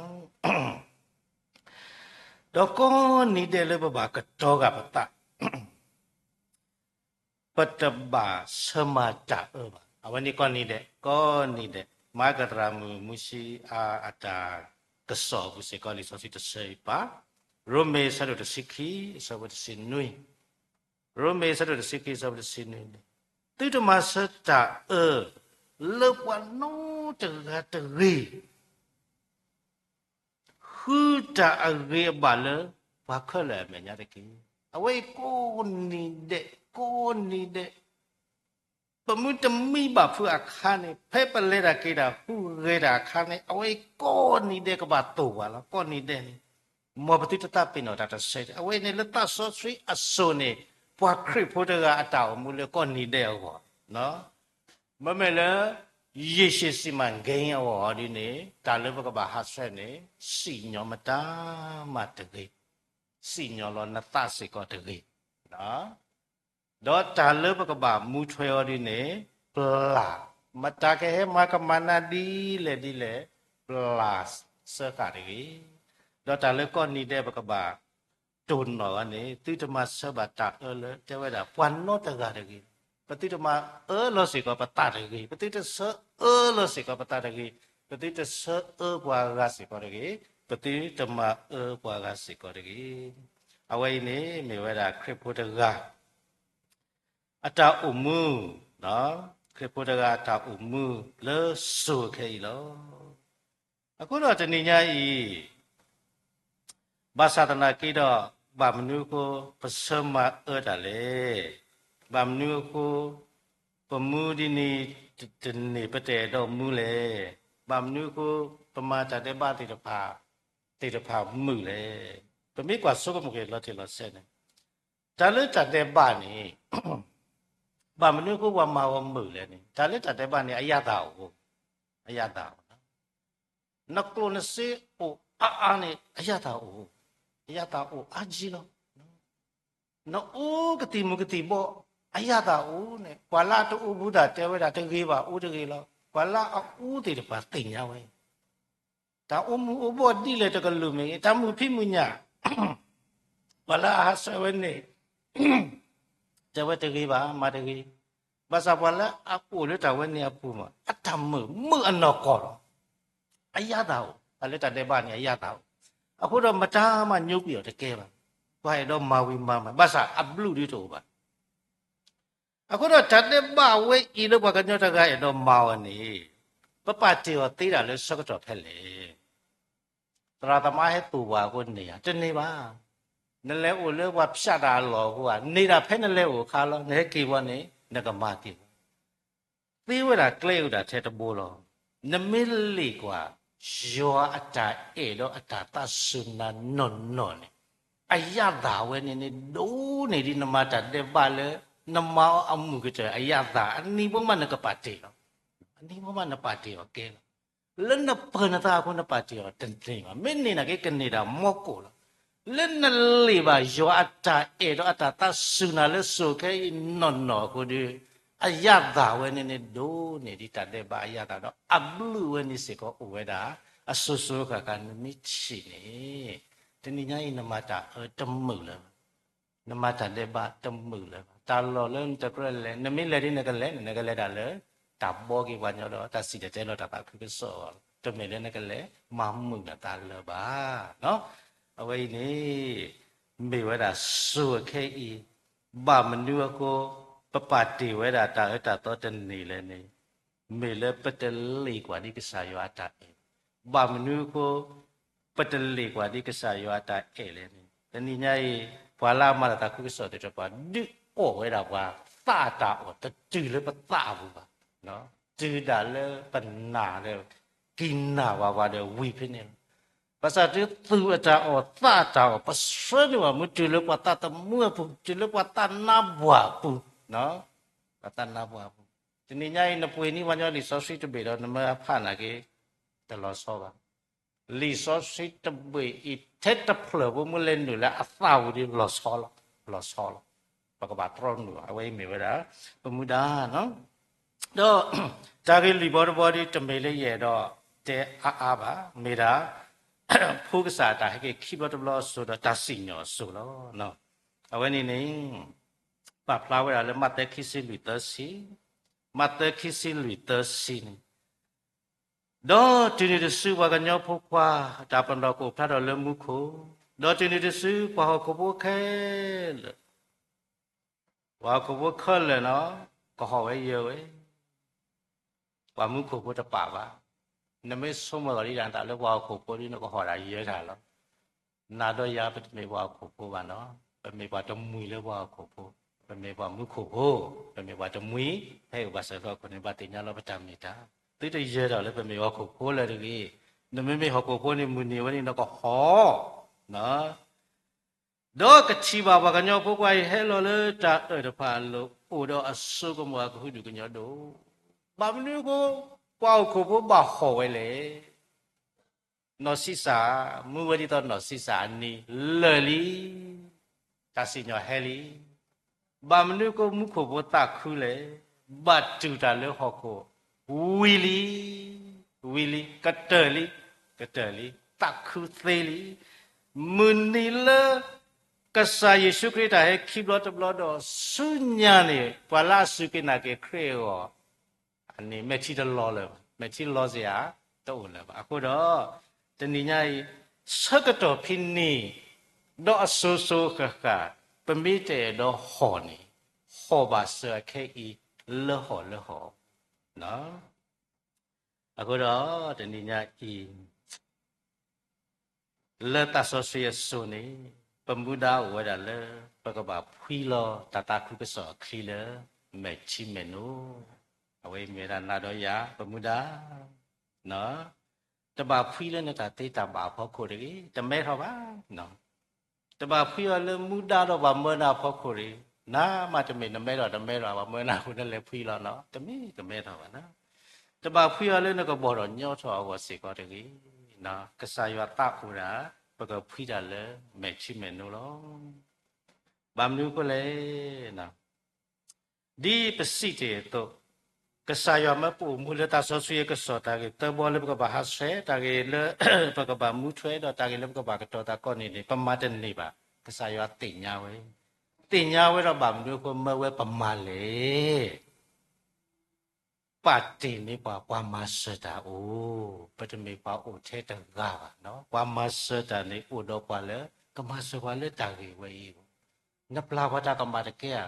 ဒီးကိးနံၤဒဲးလၢပဘၣ်ကတီၤဂာ်ပသး, ပတဘၣ်ဆၢမၤတၢ်အၢဘၣ်. အဝဲန့ၣ်ကိးနံၤဒဲး, ကိးနံၤဒဲး, မၤကသရၣ်မုၣ်မူဆံအါအတၢ်ကစီၣ်အပူၤစ့ၢ်ကီး လံာ်စီဆှံတဆၢအံၤပၣ်, ရိမ့ၤအဆၢဒိၣ်တဆံခံ အဆၢဖိတဆံနွံ ရိမ့ၤအဆၢဒိၣ်တဆံခံ အဆၢဖိတဆံနွံန့ၣ်, သုတမၤဆၢတၢ်အၢ လၢပှၤနီတဂၤတဂ့ၤ, ဃုတၢ်အဂ့ၤအဘၣ်လၢပှၤခဲလၢာ်အမဲာ်ညါတက့ၢ်. အဝဲအံၤကိးနံၤဒဲး, ကိးနံၤဒဲး ပမ့ၢ်တမံဘၣ်ဖုးအခါန့ၣ်, ဖဲပလဲၤတၢ်က့ၤတၢ်ဟူးဂဲၤတၢ်အခါန့ၣ်, အဝဲအံၤကိးနံၤဒဲးကဘၣ်သိၣ်ပှၤလီၤ. ကိးနံၤဒဲးန့ၣ်, မ်ပသုတသးပ့ၤနီၣ်တၢ်တဆဲး, အဝဲန့ၣ်လၢသးစီဆှံအစိၤန့ၣ်, ပှၤခရံာ်ဖိတဂၤအတၢ်အိၣ်မူလၢကိးနံၤဒဲးအဂီၢ်, မ့မ့ၢ်လၢ ယ့ၣ်ၡူးစံးမးကဲအဂီၢ်ဒ်န့ၣ်, တၢ်လၢပကဘၣ်ဟးဆှဲးန့ၣ်, စံၣ်ညီၣ်မတၤမးတဂ့ၤ, စံၣ်ညီၣ်လီၤနသးစ့ၢ်ကီးတဂ့ၤ. ဒီးတၢ်လၢပကဘၣ်မူထွဲအီၤဒ်န့ၣ်, ပျၢ်, မတၤကဟဲမၤကမၣ်နၤဒ်လဲၣ်ဒ်လဲၣ်, ပျၢ်စၢဃာ်တဂ့ၤ. ဒီးတၢ်လၢကိးနံၤဒဲးပကဘၣ် တိၢ်နီၣ်အီၤန့ၣ်, သုတမၤဆၢဘၣ်တၢ်အၢလၢ တဲဝဲဒၣ် ပှၤနီတဂၤတဂ့ၤ, ပသုတမၤအၢလီၤစ့ၢ်ကီးပသးတဂ့ၤ, ပသုတဆၢအၢလီၤစ့ၢ်ကီးပသးတဂ့ၤ, ပသုတဆၢအၢပှၤဂၤစ့ၢ်ကီးတဂ့ၤ, ပသုတမၤအၢပှၤဂၤစ့ၢ်ကီးတဂ့ၤ. အဝဲအံၤန့ၣ် မ့ၢ်ဝဲဒၣ်ခရံာ်ဖိတဂၤ အတၢ်အိၣ်မူ, ခရံာ်ဖိတဂၤအတၢ်အိၣ်မူလၢစိၤခဲအံၤလီၤ. အဃိဒီးတနံၤညါအံၤ ဘၣ်ဆၣ်သနာ်က့ဒီး, ဘၣ်မနုၤအဃိ ပဆၢမၤအၢတၢ်လဲၣ်. ဘၣ်မနုၤအဃိ ပမူဒ်န့ၣ်တန့ၢ် ပတအဲၣ်ဒိးမူလဲၣ်. ဘၣ်မနုၤအဃိ ပမၤတၢ်ဒဲးဘးသ့ၣ်တဖၣ်, သ့ၣ်တဖၣ်မုာ်လဲၣ်. ပမ့ၢ်ကွၢ်ဆိကမိၣ်က့ၤလီၤတံၢ်လီၤဆဲးန့ၣ်, တၢ်လၢတၢ်ဒဲးဘးန့ၣ် ဘၣ်မနုၤအဃိပှၤမၤအီၤမုာ်လဲၣ်န့ၣ်, တၢ်လၢတၢ်ဒဲးဘးန့ၣ် အယၣ်သၣ်အိၣ်, အယၣ်သၣ်အိၣ်, နကျိၣ်နစ့အိၣ်အါအါန့ၣ် အယၣ်သၣ်အိၣ်, အယၣ်သၣ်အိၣ်အါကံလီၤ. နအူကသံၣ်မူၤကသံၣ်ဘီ အယၣ်သၣ်အိၣ်န့ၣ်, ပှၤလၢအတအူဘူးသ့ၣ်တဲဝဲဒၣ်တဂ့ၤဘၣ်, အူတဂ့ၤလီၤ. ပှၤလၢအအူသ့ၣ်တဖၣ်သ့ၣ်ညါဝဲ တၢ်အိၣ်မူအိၣ်ဘှီၣ်ဒ်လဲၣ်တကလုာ်မ့ၢ်ဂ့ၤ, တၢ်မုာ်ဖံးမုာ်ညၣ်, ပှၤလၢအဟးဆှဲးဝဲန့ၣ် တဲဝဲတဂ့ၤဘၣ်, မၤတဂ့ၤ. ဘၣ်ဆၣ်ပှၤလၢအအိၣ်လၢတၢ်ဝဲန့ၣ်အပူၤမး အတၢ်မုာ်မုာ်အနီၢ်ကီၢ်လီၤ. အယၣ်သၣ်အိၣ်, တၢ်လၢတၢ်ဒဲးဘးန့ၣ် အယၣ်သၣ်အိၣ်. အဃိဒီးမတၤမးညိကွံာ်အီၤတကဲဘၣ်. ပှၤအဲၣ်ဒိးမၤဝံၤမၤမး, ဘၣ်ဆၣ်အဘျုးဒုတအိၣ်ဘၣ်. အဃိဒီးတၢ်ဒဲးဘးဝဲအံၤလၢပှၤကညီတဂၤအဲၣ်ဒိးမၤအီၤန့ၣ်, ပပာ်တ့ၢ်အီၤသ့ဒၣ်လၢဆၢကတီၢ်ဖဲလဲၣ်. သရၣ်သမါဟဲသိၣ်ပှၤအဃိန့ၣ်ဧါ, တန့ၢ်ဘၣ်. နလဲၤအိၣ်လၢပှၤဖၠးတၢ်အလီၢ်အဃိဧါ, န့ၢ်ဒၣ်ဖဲနလဲၤအိၣ်အခါလီၤ. နဟဲက့ၤဝဲန့ၣ် နကမၤက့ၤဝဲ. သ့ဝဲဒၣ်ကျဲအိၣ်ဒၣ်ထဲတဘိလီၤ. နမ့ၢ်လ့ၣ်ကွၢ် ယွၤအတၢ်အဲၣ်ဒီးအတၢ်သးစူၤနၤနီၢ်နီၢ်န့ၣ်, အရသာဝဲန့ၣ်န့ၣ် ဒိၣ်န့ၢ်ဒ်နမၤတၢ်ဒဲးဘးလၢ နမၤအီၤအမုၢ်ကတၢၢ်အရသာ အနံၤဘိမးနကပာ်တ့ၢ်လီၤ. အနံၤဘိမးနပာ်တ့ၢ်အီၤကဲလီၤ. လၢနပၢၤနသးအဃိနပာ်တ့ၢ်အီၤတန့ၢ်ဘၣ်. မ့ၢ်န့ၢ်နာ်က့ ကန့ၢ်ဒၣ်မီကိၣ်လီၤ. လၢနလ့ၣ်ဘၣ်ယွၤအတၢ်အဲၣ်ဒီးအတၢ်သးစူၤနၤလၢစိၤခဲအံၤနီၢ်နီၢ်အဃိဒီး အရသာဝဲန့ၣ်န့ၣ် ဒိၣ်န့ၢ်ဒ်တၢ်ဒဲးဘးအရသာဒီး အဘျုးဝဲန့ၣ်စ့ၢ်ကီးအိၣ်ဝဲဒၣ် အစိၤစိၤအဃၣ်ဃၣ်နမ့ၢ်ထံၣ်န့ၣ်, တနံၤညါအံၤနမၤတၢ်အၢတမုာ်လၢၤဘၣ်. နမၤတၢ်ဒဲးဘးတမုာ်လၢၤဘၣ်. တၢ်လီၢ်လၢနတကြၢးလဲၤ နမ့ၢ်လဲၤဒ်နကလဲၤန့ၣ် နကလဲၤဒၣ်လၢ တၢ်ဘှီက့ၤပှၤကညီဒီး တၢ်စံၣ်တဲၤတဲလီၤတၢ်သးခုကစီၣ်အဂီၢ်လီၤ. တမ့ၢ်လၢနကလဲၤ မၤမုာ်နသးလၢၤဘၣ်. အဝဲအံၤန့ၣ် မ့ၢ်ဝဲဒၣ်စိၤအခဲအံၤ, ဘၣ်မနုၤအဃိ ပပာ်တ့ၢ်ဝဲဒၣ်တၢ်အၢတၢ်သီတန့ၢ်လဲၣ်န့ၣ်, မ့ၢ်လၢပတလ့ၣ်ကွၢ်ဒ်ကစၢ်ယွၤအတၢ်အဲၣ်. ဘၣ်မနုၤအဃိ ပတလ့ၣ်ကွၢ်ဒ်ကစၢ်ယွၤအတၢ်အဲၣ်လဲၣ်န့ၣ်, တနံၤညါအံၤ ပှၤလၢအမၤတၢ်သးခုကစီၣ်သ့ၣ်တဖၣ် ဒုးအီၣ်ဝဲဒၣ်ပှၤသးတၢ်အီၣ် တတုၤလၢပသးအပူၤဘၣ်, တုၤဒၣ်လၢပနာ်ဒီး ကံၢ်နာ်ဝဲပှၤဒီးဝံၤဖဲန့ၣ်လီၤ. ဘၣ်ဆၣ်တုၤသူၣ်အတၢ်အီၣ်သးတၢ်အီၣ် ပဆှၢန့ၢ်ဘၣ်မူ တုၤလၢပှၤသးသမူအပူၤ တုၤလၢပှၤသးနါဘှၢ်အပူၤ, ပှၤသးနါဘှၢ်အပူၤ, တနံၤညါအံၤ နပှ့ၤန့ၢ်ပှၤကညီလံာ်စီဆှံတဘ့ၣ်ဒီး နမၢဖးနာ်က့ တလီၤဆီဘၣ်. လံာ်စီဆှံတဘ့ၣ်အံၤ ထဲတဖျၢၣ်ဖိမ့ၢ်လဲၤနုာ်လၢအသးပူၤဒီး လီၤဆီလီၤ, လီၤဆီလီၤ. ပကဘၣ်တြီနုာ်ဘၣ်. အဝဲအံၤမ့ၢ်ဝဲဒၣ် ပမူဒါ ဒီးတၢ်ဂ့ၢ်လွံၢ်ဘီတဘီဒီး တမ့ၢ်လၢယအဲၣ်ဒိးတဲအါအါဘၣ်, မ့ၢ်ဒၣ် ဖိကစၢ်တၢ်ဟဲက့ၤခံဘျီတဘျီအစိၤဒီးတၢ်စံၣ်ညီၣ်အစိၤလီၤ. အဝဲန့ၣ်န့ၣ် ပာ်ဖျါဝဲဒၣ်လၢ မးသဲခံဆံလွံၢ်သၢဆံ, မးသဲခံဆံလွံၢ်သၢဆံန့ၣ်, ဒီးတုၤနုၤတစုပှၤကညီဖိခွါ တၢ်ပနီၣ်ကအိၣ်ဖျါထီၣ်လၢမူခိၣ်, ဒီးတုၤနုၤတစုပှၤဟီၣ်ခိၣ်ဖိခဲလၢာ် ပှၤဟီၣ်ခိၣ်ဖိခဲလၢာ်နီၤ ကဟီၣ်ဝဲယၢၤဝဲ, ပှၤမူခိၣ်ဖိတပာ်ဘၣ်. နမ့ၢ်ဆိကမိၣ်လီၤဒ်တၢ်နသးလၢပှၤဟီၣ်ခိၣ်ဖိဒီး နကဟီၣ်ဒၣ်ယၢၤတၢ်လီၤ. နၤဒီးယၤ ပတမ့ၢ်ပှၤဟီၣ်ခိၣ်ဖိဘၣ်နီၤ, ပမ့ၢ်ပှၤတမှံၤလၢပှၤဟီၣ်ခိၣ်ဖိ, ပမ့ၢ်ပှၤမူခိၣ်ဖိ, ပမ့ၢ်ပှၤတမှံၤ, ဖဲအံၤဘၣ်စၢၤလီၢ်ခိၣ်န့ၣ် ဘၣ်သ့ၣ်ညါလီၤပတၢ်မ့ၢ်တၢ်, သုတယၢၤတၢ်လၢပမ့ၢ်ဟီၣ်ခိၣ်ဖိလၢၤတဂ့ၤ. နမ့မ့ၢ်ဟီၣ်ခိၣ်ဖိန့ၣ် မုၢ်နံၤဝဲန့ၣ် နကဟီၣ် ဒီးကထံၣ်ဘၣ်ပှၤကညီဖိခွါအံၤ ဟဲလီၤလၢတၢ်အၢၣ်တဖၣ်အလိၤ အိၣ်ဒီးအစိကမီၤအကဟုဒုၣ်ကညီဒိၣ်, ဘၣ်မနုၤအဃိ ပှၤဟီၣ်ခိၣ်ဖိဘၣ်ဟီၣ်ဝဲလဲၣ်. နီၢ်စံစၢ် မူဝဲဒ်သိးနီၢ်စံစၢ်အနံၤလၢာ်လံ, တၢ်စံၣ်ညီၣ်ဟဲလံ. ဘၣ်မနုၤအဃိ မူခိၣ်ဖိသးခုလဲၣ်. ဘၣ်တူၢ်တၢ်လၢဟီၣ်ခိၣ် ဝံၤလံ, ဝံၤလံ, ကတၢၢ်လံ, ကတၢၢ်လံ, သးခုသ့လံ. မုၢ်နံၤလၢ ကစၢ်ယ့ၣ်ၡူးခရံာ်တၢ်ဟဲခံဘျီတဘျီဒီး ဆူညါန့ၣ် ပှၤလၢအစူၢ်က့ၤနာ်က့ၤခရံာ်အဂီၢ် အန့ၣ် မဲာ်ထံတလီၤလၢၤဘၣ်, မဲာ်ထံလီၤစ့ၢ်ဧါ တအိၣ်လၢၤဘၣ်. အဃိဒီး တနံၤညါအံၤ ဆၢကတီၢ်ဖဲန့ၣ် ဒီးအစိၤစိၤဃၣ်ဃၣ် ပမ့ၢ်တအဲၣ်ဒိးဟီၣ်န့ၣ် ဟီၣ်ဘၣ်စၢၤအခဲအံၤ လၢဟီၣ်လၢဟီၣ်. အဃိဒီး တနံၤညါအံၤ လၢသးစီဆှံအစိၤန့ၣ် ပမူဒါအိၣ်ဝဲဒၣ်လၢ ပကဘၣ်ဖှံလီၤတၢ်သးခုကစီၣ်အချံလၢ မဲာ်ထံမဲာ်နိ, အဝဲအံၤမ့ၢ်ဝဲဒၣ်နၤဒီးယၤ ပမူဒါ, တဘၣ်ဖှံလၢနတၢ်သ့တၢ်ဘၣ်အဖီခိၣ်တဂ့ၤ, တမဲထီၣ်ဘၣ်. တဘၣ်ဖှံအီၤလၢမူဒါဒီးပှၤမၢနၤအဖီခိၣ်တဂ့ၤ, နမ့ၢ်တမ့ၢ်နမဲထီၣ်တမဲထီၣ် ပှၤမၢနၤအဃိ နလဲၤဖှံလီၤနီၤ, တမ့ၢ်တမဲထီၣ်ဘၣ်. တဘၣ်ဖှံအီၤလၢနကဘီၣ်ထီၣ်ညီထီၣ်အဂီၢ်စ့ၢ်ကီးတဂ့ၤ. ကစၢ်ယွၤသးအိၣ်ဒၣ် ပကဖှံတၢ်လၢမဲာ်ထံမဲာ်နိလီၤ. ဘၣ်မနုၤအဃိလဲၣ်, ဒ်ပစံးတ့ၢ်အသိး, ကစၢ်ယွၤမၢပအိၣ်မူလၢသးစီဆှံအကစီၣ်တၢ်ဂ့ၢ်သၢဘီလၢပကဘၣ်ဟးဆှဲး, တၢ်ဂ့ၢ်လၢပကဘၣ်မူထွဲဒီးတၢ်ဂ့ၢ်လၢပကဘၣ်ကတီၤသးကိးန့ၣ်န့ၣ် ပမၤတန့ၢ်ဘၣ်. ကစၢ်ယွၤသ့ၣ်ညါဝဲ, သ့ၣ်ညါဝဲဒီးဘၣ်မနုၤအဃိမၢဝဲပမၤလဲၣ်. ပာ်တ့ၢ်န့ၢ်ပှၤ ပှၤမၤစၢၤတၢ်အိၣ်, ပတမ့ၢ်ပှၤအိၣ်ထဲတဂၤဘၣ်. ပှၤမၤစၢၤတၢ်န့ၣ်အိၣ်ဒီးပှၤလၢ ကမၤစၢၤပှၤလၢတၢ်ဂ့ၢ်ဝဲအံၤ. နပျၢ်ပှၤတၢ်ကမၣ်တကဲဧါ,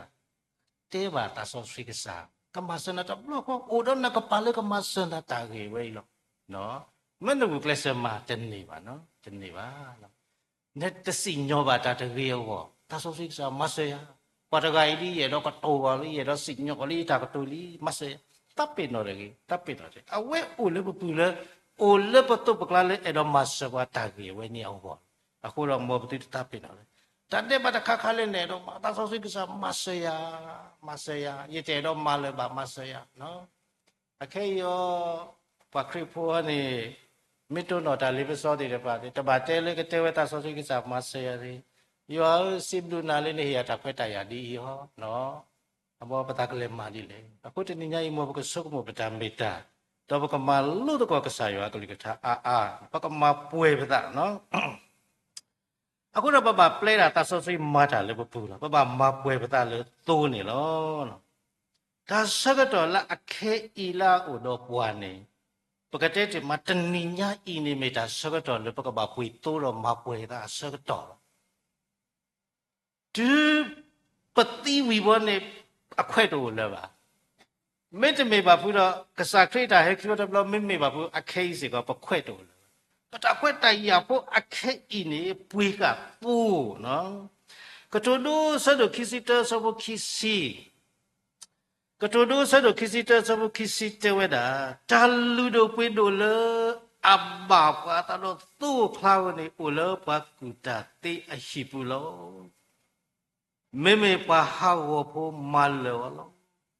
တဲဘၣ်သးစီဆှံကစၢ်, ကမၤစၢၤနၤတဘျီဃီ အိၣ်ဒီးနကပၤလၢကမၤစၢၤနၤတၢ်ဂ့ၢ်ဝဲအံၤလီၤ. မ့ၢ်နဂုာ်ကျဲးစၢးမၤတန့ၢ်ဘၣ်, တန့ၢ်ဘၣ်. နတစံၣ်ညီၣ်ဘၣ်တၢ်တဂ့ၤအဂီၢ် သးစီဆှံကစၢ်မၤစၢၤယၤ, ပှၤတဂၤအံၤဒ်ယအဲၣ်ဒိးကတိၤအီၤလံ, ယအဲၣ်ဒိးစံၣ်ညီၣ်အီၤလံ, ယတၢ်ကတိၤလံ, မၤစၢၤယၤ, တၢ်ပ့ၤနီၣ်တဂ့ၤ, တၢ်ပ့ၤနီၣ်တဂ့ၤ. အဝဲအိၣ်လၢပပူၤလၢ အိၣ်လၢပသိးပကျါလၢအဲၣ်ဒိးမၤစၢၤပှၤတၢ်ဂ့ၤအဝဲန့ၣ်အဂီၢ်. အဃိဒီးမ်ပသုတတၢ်ပ့ၤနီၣ်လၢ တၢ်ဒဲးဘးတခါခါလၢနအဲၣ်ဒိးမၤ သးစီဆှံကစၢ်မၤစၢၤယၤ, မၤစၢၤယၤ, ယတအဲၣ်ဒိးမၤလၢၤဘၣ် မၤစၢၤယၤ. အခဲအံၤအီၤ ပှၤခရံာ်ဖိအီၤန့ၣ် မ့ၢ်တိၢ်နီၣ်တၢ်လ့ပစီသ့ၣ်တဖၣ်န့ၣ် တဘၣ်တဲလၢကတဲဝဲသးစီဆှံကစၢ်မၤစၢၤယၤန့ၣ်, ယွၤဧၢ, စံးဘျုးနၤလၢနဟ့ၣ်ယၤတၢ်ခွဲးတၢ်ယာ်ဒ်အံၤအီၤ, အဘီပသးကလဲၤမၤဒ်လဲၣ်. အဃိတနံၤညါအံၤ မ်ပကဆိကမိၣ်ပတၢ်မ့ၢ်တၢ်, ဒီးပကမၤလိသကိးကစၢ်ယွၤအကလုၢ်ကထါအါအါ, ပကမၤပှဲၤပသး အဃိဒီးပဘၣ်ပျဲဒၣ်သးစီဆှံမၤတၢ်လၢပပူၤလီၤ. ပဘၣ်မၤပှဲၤပသးလၢသိန့ၣ်လီၤ. တၢ်ဆၢကတီၢ်လၢအခဲအံၤလၢအအိၣ်ဒီးပှၤန့ၣ်, ပကတဲတ့ၢ်မး တနံၤညါအံၤန့ၣ်မ့ၢ်တၢ်ဆၢကတီၢ်လၢပကဘၣ်ပှ့ၤသိဒီးမၤပှဲၤသးအဆၢကတီၢ်လီၤ. တုၤပသံဝံၤဘီန့ၣ် အခွဲးတအိၣ်လၢၤဘၣ်. မ့တမ့ၢ်ဘၣ်ဖုဒီး ကစၢ်ခရံာ်တၢ်ဟဲခံဝဲတဘျီ မ့မ့ၢ်ဘၣ်ဖု အခဲအံၤစ့ၢ်ကီး ပခွဲးတအိၣ်လၢၤဘၣ်. ပတၢ်ခွဲးတၢ်ယာ်ဖိအခဲအံၤန့ၣ် ပှ့ၤဃာ်သိ, ကတိၤဒိ ဆၢဒိၣ်ခံဆံတၢ ဆၢဖိခံဆံ ကတိၤဒိ ဆၢဒိၣ်ခံဆံတၢ ဆၢဖိခံဆံ တဲဝဲဒၣ်, တၢ်လုၢ်ဒိၣ်ပှ့ၤဒိၣ်လၢအဘၣ်ပှၤအသးဒီးသိအချါဝဲန့ၣ် အိၣ်လၢပှၤကူၣ်တၢ်သ့အဟံၣ်ပူၤလီၤ. မ့မ့ၢ်ပှၤဟးဂီၤဖိမၤလၢာ်အီၤလီၤ.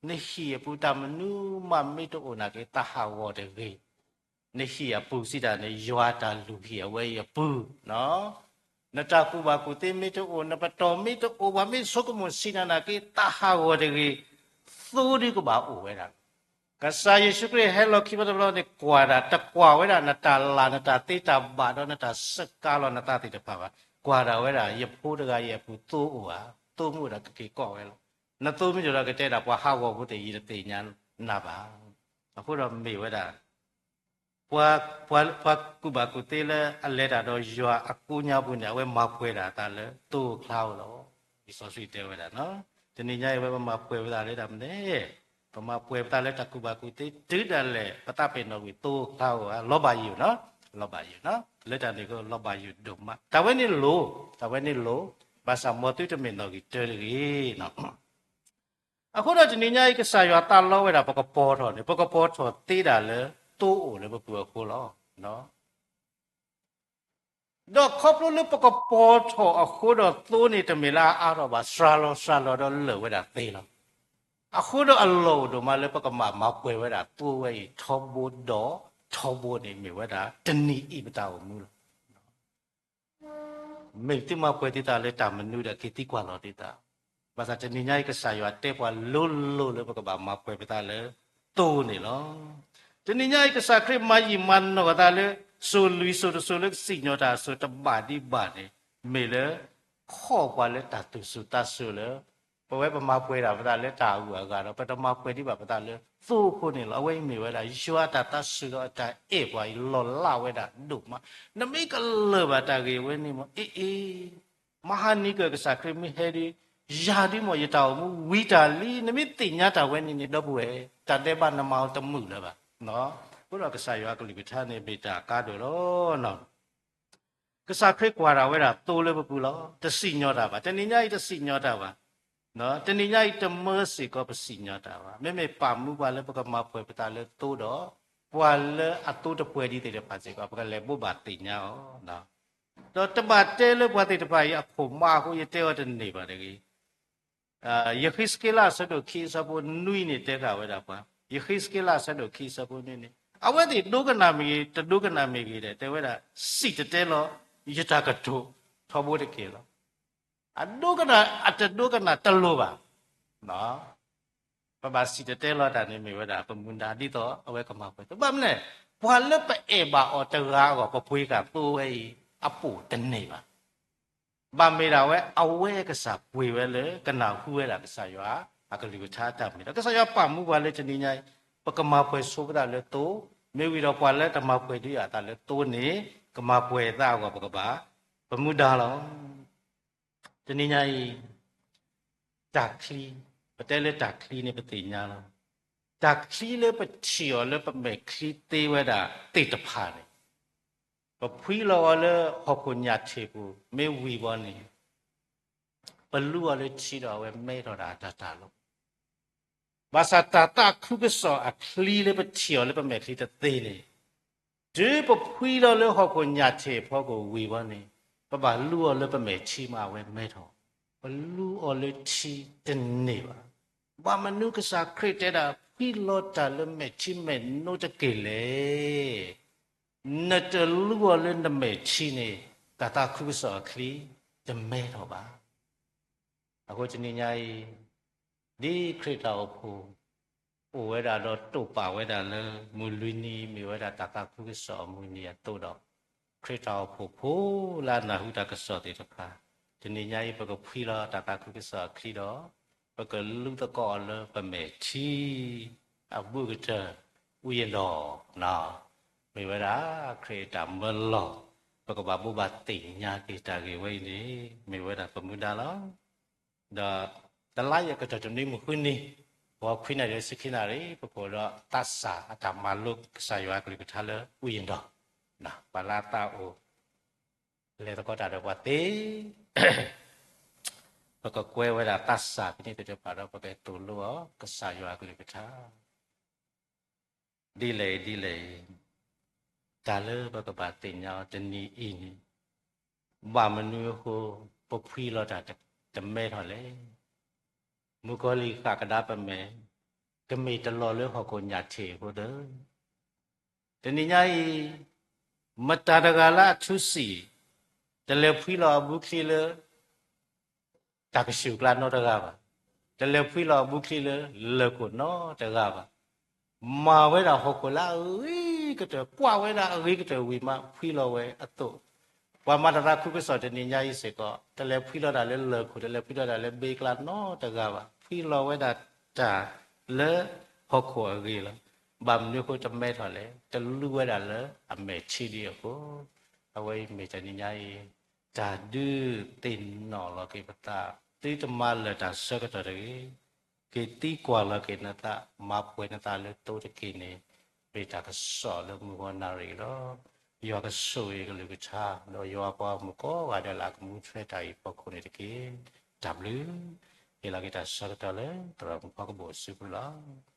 နဟံၣ်အပူၤတၢ်မနုၤမးမ့ၢ်တအိၣ်နာ်က့ သးဟးဂီၤတဂ့ၤ. နဟံၣ်အပူၤစံးတၢ်န့ၣ် ယွၤတၢ်လုၢ်ဟံၣ်အဝဲအံၤအပူၤ, နတၢ်ကူၣ်ဘၣ်ကူၣ်သ့မ့ၢ်တအိၣ်, နပတီၢ်မ့ၢ်တအိၣ်, ပှၤမ့ၢ်ဆိကမိၣ်ဆံးနၤနာ်က့ သးဟးဂီၤတဂ့ၤ, သိဒုကဘၣ်အိၣ်ဝဲဒၣ်. ကစၢ်ယ့ၣ်ၡူးခရံာ်ဟဲလီၤခံဘျီတဘျီန့ၣ် ကွၢ်ဒၣ်, တကွၢ်ဝဲဒၣ်နတၢ်လၤ နတၢ်သ့တၢ်ဘၣ်ဒီးနတၢ်စၢကါလီၤနသးသ့ၣ်တဖၣ်ဘၣ်. ကွၢ်ဒၣ်ဝဲဒၣ် ယဖိတဂၤအံၤအပူၤသိအိၣ်ဧါ, သိမ့ၢ်အိၣ်ဒီးကက့ၤကိးဝဲလီၤ. နသိမ့ၢ်တအိၣ်ဒီးကတဲဒၣ် ပှၤဟးဂီၤဖိသ့ၣ် ယတသ့ၣ်ညါနၤဘၣ်. အဃိဒီးမ့ၢ်ဝဲဒၣ် ပှၤ, ပှၤ, ပှၤကူၣ်ဘၣ်ကူၣ်သ့လၢအလဲၤတၢ်ဒီးယွၤအကိးညါပူၤန့ၣ် အဝဲမၤပှဲၤဒၣ်အသးလၢသိအချါဧိၤလီၤ. လံာ်စီဆှံတဲဝဲဒၣ်, တနံၤညါအံၤဝဲပမၤပှဲၤပသးလၢတၢ်မနုၤလဲၣ်, ပမၤပှဲၤပသးလၢတၢ်ကူၣ်ဘၣ်ကူၣ်သ့ တုၤဒၣ်လဲာ် ပသးပ့ၤနီၣ်ကွံာ်သိအချါဧိၤဧါ, လီၤဘၣ်ယိၣ်နီၤ, လီၤဘၣ်ယိၣ်နီၤ, လၢတၢ်န့ၣ်ကလီၤဘၣ်ယိၣ်ဒိၣ်မး. တၢ်ဝဲန့ၣ်လိၤ, တၢ်ဝဲန့ၣ်လိၤ, ဘၣ်ဆၣ်မ်သုတမ့ၢ်နီၣ်ဂံၢ်တၢတဂ့ၤနီၤ. အဃိဒီးတနံၤညါအံၤ ကစၢ်ယွၤသးလီဝဲဒၣ် ပကပီၤထီၣ်န့ၣ် ပကပီၤထီၣ်သ့ဒၣ်လၢသိအိၣ်လၢပပူၤအဃိလီၤ. ဒီးခီဖျိလၢပကပီၤထီၣ်အဃိဒီးသိန့ၣ် တမ့ၢ်လၢအအါထီၣ်ဘၣ်, စှၤလီၤစှၤလီၤဒီးလၢာ်ဝဲဒၣ်သ့လီၤ. အဃိဒီးအလီၢ်အိၣ်ဒိၣ်မးလၢပကဘၣ်မၤပှဲၤဝဲဒၣ်သိဝဲအံၤထီဘိဒီးထီဘိန့ၣ် မ့ၢ်ဝဲဒၣ်တနံၤအံၤပတၢ်အိၣ်မူလီၤ. မ့ၢ်သုမၤပှဲၤသုသးလၢတၢ်မနုၤဒီးက့ၤသံကွၢ်လီၤသုသး, ဘၣ်ဆၣ်တနံၤညါအံၤ ကစၢ်ယွၤတဲပှၤလိၤလိၤလၢပကဘၣ်မၤပှဲၤပသးလၢသိန့ၣ်လီၤ. တနံၤညါအံၤ ကစၢ်ခရံာ်မၤယံာ်မၤနီၢ်သးလၢ စိၤလွံၢ်စိၤတစိၤလၢကစံၣ်ညီၣ်တၢ်အစိၤတဘၣ်ဒံးဘၣ်န့ၣ် မ့ၢ်လၢ ခီၣ်ပှၤလၢတၢ်သူၣ်စူၤသးစူၤလၢ ပဝဲပမၤပှဲၤဒၣ်ပသးလၢတၢ်အဂုၤအဂၤဒီး ပတမၤပှဲၤဒံးဘၣ်ပသးလၢသိအဃိန့ၣ်လီၤ. အဝဲအံၤမ့ၢ်ဝဲဒၣ် ယွၤအတၢ်သးစူၤဒီးအတၢ်အဲၣ်ပှၤအံၤ လီၤလးဝဲဒၣ်ဒိၣ်မး, နမ့ၢ်ကလၢာ်ဘၣ်တၢ်ဂ့ၢ်ဝဲန့ၣ်မး အ့ၣ်အ့ၣ် မဟါနံၤကၢၢ် ကစၢ်ခရံာ်မ့ၢ်ဟဲဒုး ယၤဒုးမး ယတၢ်အိၣ်မူဝံၤတၢ်လံ. နမ့ၢ်သ့ၣ်ညါတၢ်ဝဲန့ၣ်န့ၣ် ဒီပုၢ်ဝဲၢ် တၢ်ဒဲးဘးနမၤအီၤတမုာ်လၢၤဘၣ်. အဃိဒီးကစၢ်ယွၤအကလုၢ်ကထါန့ၣ် မ့ၢ်တၢ်အကါဒိၣ်လီၤ. ကစၢ်ခရံာ်ကွၢ်ဒၣ်ဝဲဒၣ်သိလၢပပူၤလီၤ. တစံၣ်ညီၣ်တၢ်ဘၣ်. တနံၤညါအံၤတစံၣ်ညီၣ်တၢ်ဘၣ်. တနံၤညါအံၤတမၢစ့ၢ်ကီးပစံၣ်ညီၣ်တၢ်ဘၣ်. မ့မ့ၢ်ပာ်မူပှၤလၢပကမၤပှဲၤပသးလၢသိဒီး ပှၤလၢအသိတပှဲၤဒံးသ့ၣ်တဖၣ်စ့ၢ်ကီး ပကလဲၤဘိးဘၣ်သ့ၣ်ညါအီၤ ဒီးတဘၣ်တဲလၢပှၤသ့ၣ်တဖၣ်အံၤအခိၣ်မးအဃိ ယတဲအီၤတန့ၢ်ဘၣ်တဂ့ၤ. ယဃံးစက့လးအဆၢဒိၣ်ခံအဆၢဖိနွံန့ၣ် တဲဃာ်ဝဲဒၣ်ပှၤ, ယဃံးစက့လးအဆၢဒိၣ်ခံအဆၢဖိနွံန့ၣ် အဝဲသ့ၣ်ဒိကနၣ်မ့ၢ်ဂ့ၤ တဒိကနၣ်မ့ၢ်ဂ့ၤဒီး တဲဝဲဒၣ် စံၣ်တဲၤတဲလီၤယတၢ်ကတိၤထီဘိတက့ၢ်လီၤ. အဒိကနၣ်အတဒိကနၣ်တလိၤဘၣ်. ပဘၣ်စံၣ်တဲၤတဲလီၤတၢ်န့ၣ်မ့ၢ်ဝဲဒၣ် ပမူဒါဒ်သိးအဝဲကမၤပှဲၤသိ ဘၣ်မနုၤလဲၣ်, ပှၤလၢပအဲၣ်ဘၣ်အီၤတဂၤအဂီၢ် ပပှ့ၤဃာ်သိဝဲအံၤ အပိာ်တန့ၢ်ဘၣ်. ဘၣ်မ့ၢ်ဒၣ်ဝဲ အဝဲကစၢ်ပှ့ၤဝဲလၢ ကနၢ်ဟူဝဲဒၣ်ကစၢ်ယွၤအကလုၢ်ကထါတၢ်မ့ၢ်ဒီး ကစၢ်ယွၤပာ်မူပှၤလၢတနံၤညါအံၤ ပကမၤပှဲၤဆိပသးလၢသိ, မ့ၢ်ဝံၤဒီးပှၤလၢတမၤပှဲၤဒံးအသးလၢသိန့ၣ် ကမၤပှဲၤသးအဂီၢ်ပကဘၣ် ပမူဒါလီၤ. တနံၤညါအံၤ တၢ်ချံ, ပတဲလၢတၢ်ချံန့ၣ် ပသ့ၣ်ညါလီၤ. တၢ်ချံလၢပထံၣ်အီၤလၢပမဲာ်ချံသ့ဝဲဒၣ်သ့ၣ်တဖၣ်န့ၣ် ပဖှံလီၤအီၤလၢဟီၣ်ခိၣ်ညၣ်ထံးပူၤ မ့ၢ်ဝံၤဘီန့ၣ် ပလူအီၤလၢထံဒီးအဝဲမဲထီၣ်ဒၣ်အတၢ်တၢ်လီၤ. ဘၣ်ဆၣ်တၢ်သးခုကစီၣ်အချံလၢပထံၣ်အီၤလၢပမဲာ်ချံတသ့န့ၣ်, တုၤပဖှံလီၤလၢဟီၣ်ခိၣ်ညၣ်ထံးအဖီခိၣ်ဝံၤဝဲန့ၣ်, ပဘၣ်လူအီၤလၢပမဲာ်ထံမးအဝဲမဲထီၣ်, ပလူအီၤလၢထံတန့ၢ်ဘၣ်. ဘၣ်မနုၤကစၢ်ခရံာ်တဲဒၣ် ဖှံလီၤတၢ်လၢမဲာ်ထံမဲာ်နိတက့ၢ်လဲၣ်. နတလူအီၤလၢနမဲာ်ထံန့ၣ်, တၢ်သးခုကစီၣ်အချံတမဲထီၣ်ဘၣ်. အဃိတနံၤညါအံၤ, ဒ်ခရံာ်တၢ်အိၣ်ဖှိၣ် အိၣ်ဝဲဒၣ်ဒီးတိာ်ပာ်ဝဲဒၣ်လၢ မုၢ်လွံၢ်နံၤ မ့ၢ်ဝဲဒၣ်တၢ်သးခုကစီၣ်အမုၢ်နံၤအသိးဒီး, ခရံာ်တၢ်အိၣ်ဖှိၣ်ဖိလၢအနၢ်ဟူတၢ်ကစီၣ်သ့ၣ်တဖၣ်, တနံၤညါအံၤ ပကဖှံလီၤတၢ်သးခုကစီၣ်အချံဒီး, ပကလူသကိးအီၤလၢပမဲာ်ထံ အဘူးကတၢၢ် ဝံယၢၣ်ဒီး, မ့ၢ်ဝဲဒၣ် ခရံာ်အတၢ်မၢလီၤ, ပကဘၣ်ဘိးဘၣ်သ့ၣ်ညါက့ၤတၢ်ဂ့ၢ်ဝဲအံၤန့ၣ် မ့ၢ်ဝဲဒၣ်ပမူဒါလီၤ. ဒီးတလါယဲၢ်ကတီၢ်တနွံမုၢ်ဃုနံၤ, ဂီၤခွံနၣ်ရံၣ်ဒီးဆံခံနၣ်ရံၣ် ပကအိၣ်ဒီးသးစၢ်အတၢ်မၤလိကစၢ်ယွၤအကလုၢ်ကထါလၢဝံယၢၣ်ဒီး, ပှၤလၢအသးအိၣ် လဲၤသကိးတၢ်ဒီးပှၤသ့ ပကကွဲဝဲဒၣ်သးစၢ်ဖဲန့ၣ်သ့ၣ်တဖၣ်ဒီး ပကသိၣ်လိအီၤ ကစၢ်ယွၤအကလုၢ်ကထါ ဒ်လဲၣ်ဒ်လဲၣ်အံၤ, တၢ်လၢပကဘၣ်သ့ၣ်ညါအီၤတနံၤအံၤန့ၣ်, ဘၣ်မနုၤအဃိ ပဖှံလီၤတၢ်တမဲထီၣ်လဲၣ်. မုၣ်ကီၤလံၢ်ဃၣ်ကဒါပမဲာ်, ကမ့ၢ်တလီၤလၢဟီၣ်ခိၣ်ညၣ်ထံးအဃိသတး တနံၤညါအံၤ, မတၤတဂၤလၢအထူစံာ်, တလဲၤဖှံလီၤအဘူးချံလၢ တၢ်ကဆူၣ်ကျါနီတဂၤဘၣ်, တလဲၤဖှံလီၤအဘူးချံလၢလၢၢ်ခိၣ်နီတဂၤဘၣ်. မၤဝဲဒၣ်ဟီၣ်ခိၣ်လၢအဂ့ၤကတၢၢ် ကွၢ်ဝဲဒၣ်အဂ့ၤကတၢၢ်ဝံၤမး ဖှံလီၤဝဲအသိး, ပှၤမၤတၢ်သးခုကစီၣ်တနံၤညါအံၤစ့ၢ်ကီး တလဲၤဖှံလီၤတၢ်လၢလၢၢ်ခိၣ် တလဲၤဖှံလီၤတၢ်လၢဘ့ကျါနီတဂၤဘၣ်, ဖှံလီၤဝဲဒၣ်တၢ်လၢဟီၣ်ခိၣ်အဂ့ၤလီၤ. ဘၣ်မနုၤအဃိတမဲထီၣ်လဲၣ်, တလူဝဲဒၣ်လၢအမဲာ်ထံဒံးအဃိ, အဝဲအံၤမ့ၢ်တနံၤညါအံၤ, တၢ်ဒုးသ့ၣ်နီၣ်လီၤက့ၤပသး, သုတမၤလၢာ်တၢ်ဆၢကတီၢ်တဂ့ၤ, က့ၤသံကွၢ်လီၤက့ၤနသး, မၤပှဲၤနသးလၢသိတက့ၢ်န့ၣ်, မ့ၢ်တၢ်ကစီၣ်လၢမုၢ်ဂီၤနၣ်ရံၣ်လီၤ. ယွၤကဆိၣ်ဂ့ၤကလုၢ်ကထါ, ဒီးယွၤပှၤမုၣ်ကိးဂၤဒဲးလၢအကမူထွဲတၢ်အံၤဖီခိၣ်န့ၣ်တက့ၢ်. တၢ်ဘျုး, ဟ့ၣ်လီၤက့ၤတၢ်ဆၢကတီၢ်လၢသရိာ်မုၣ်ဖီကဘိၣ်စုပူၤလီၤ.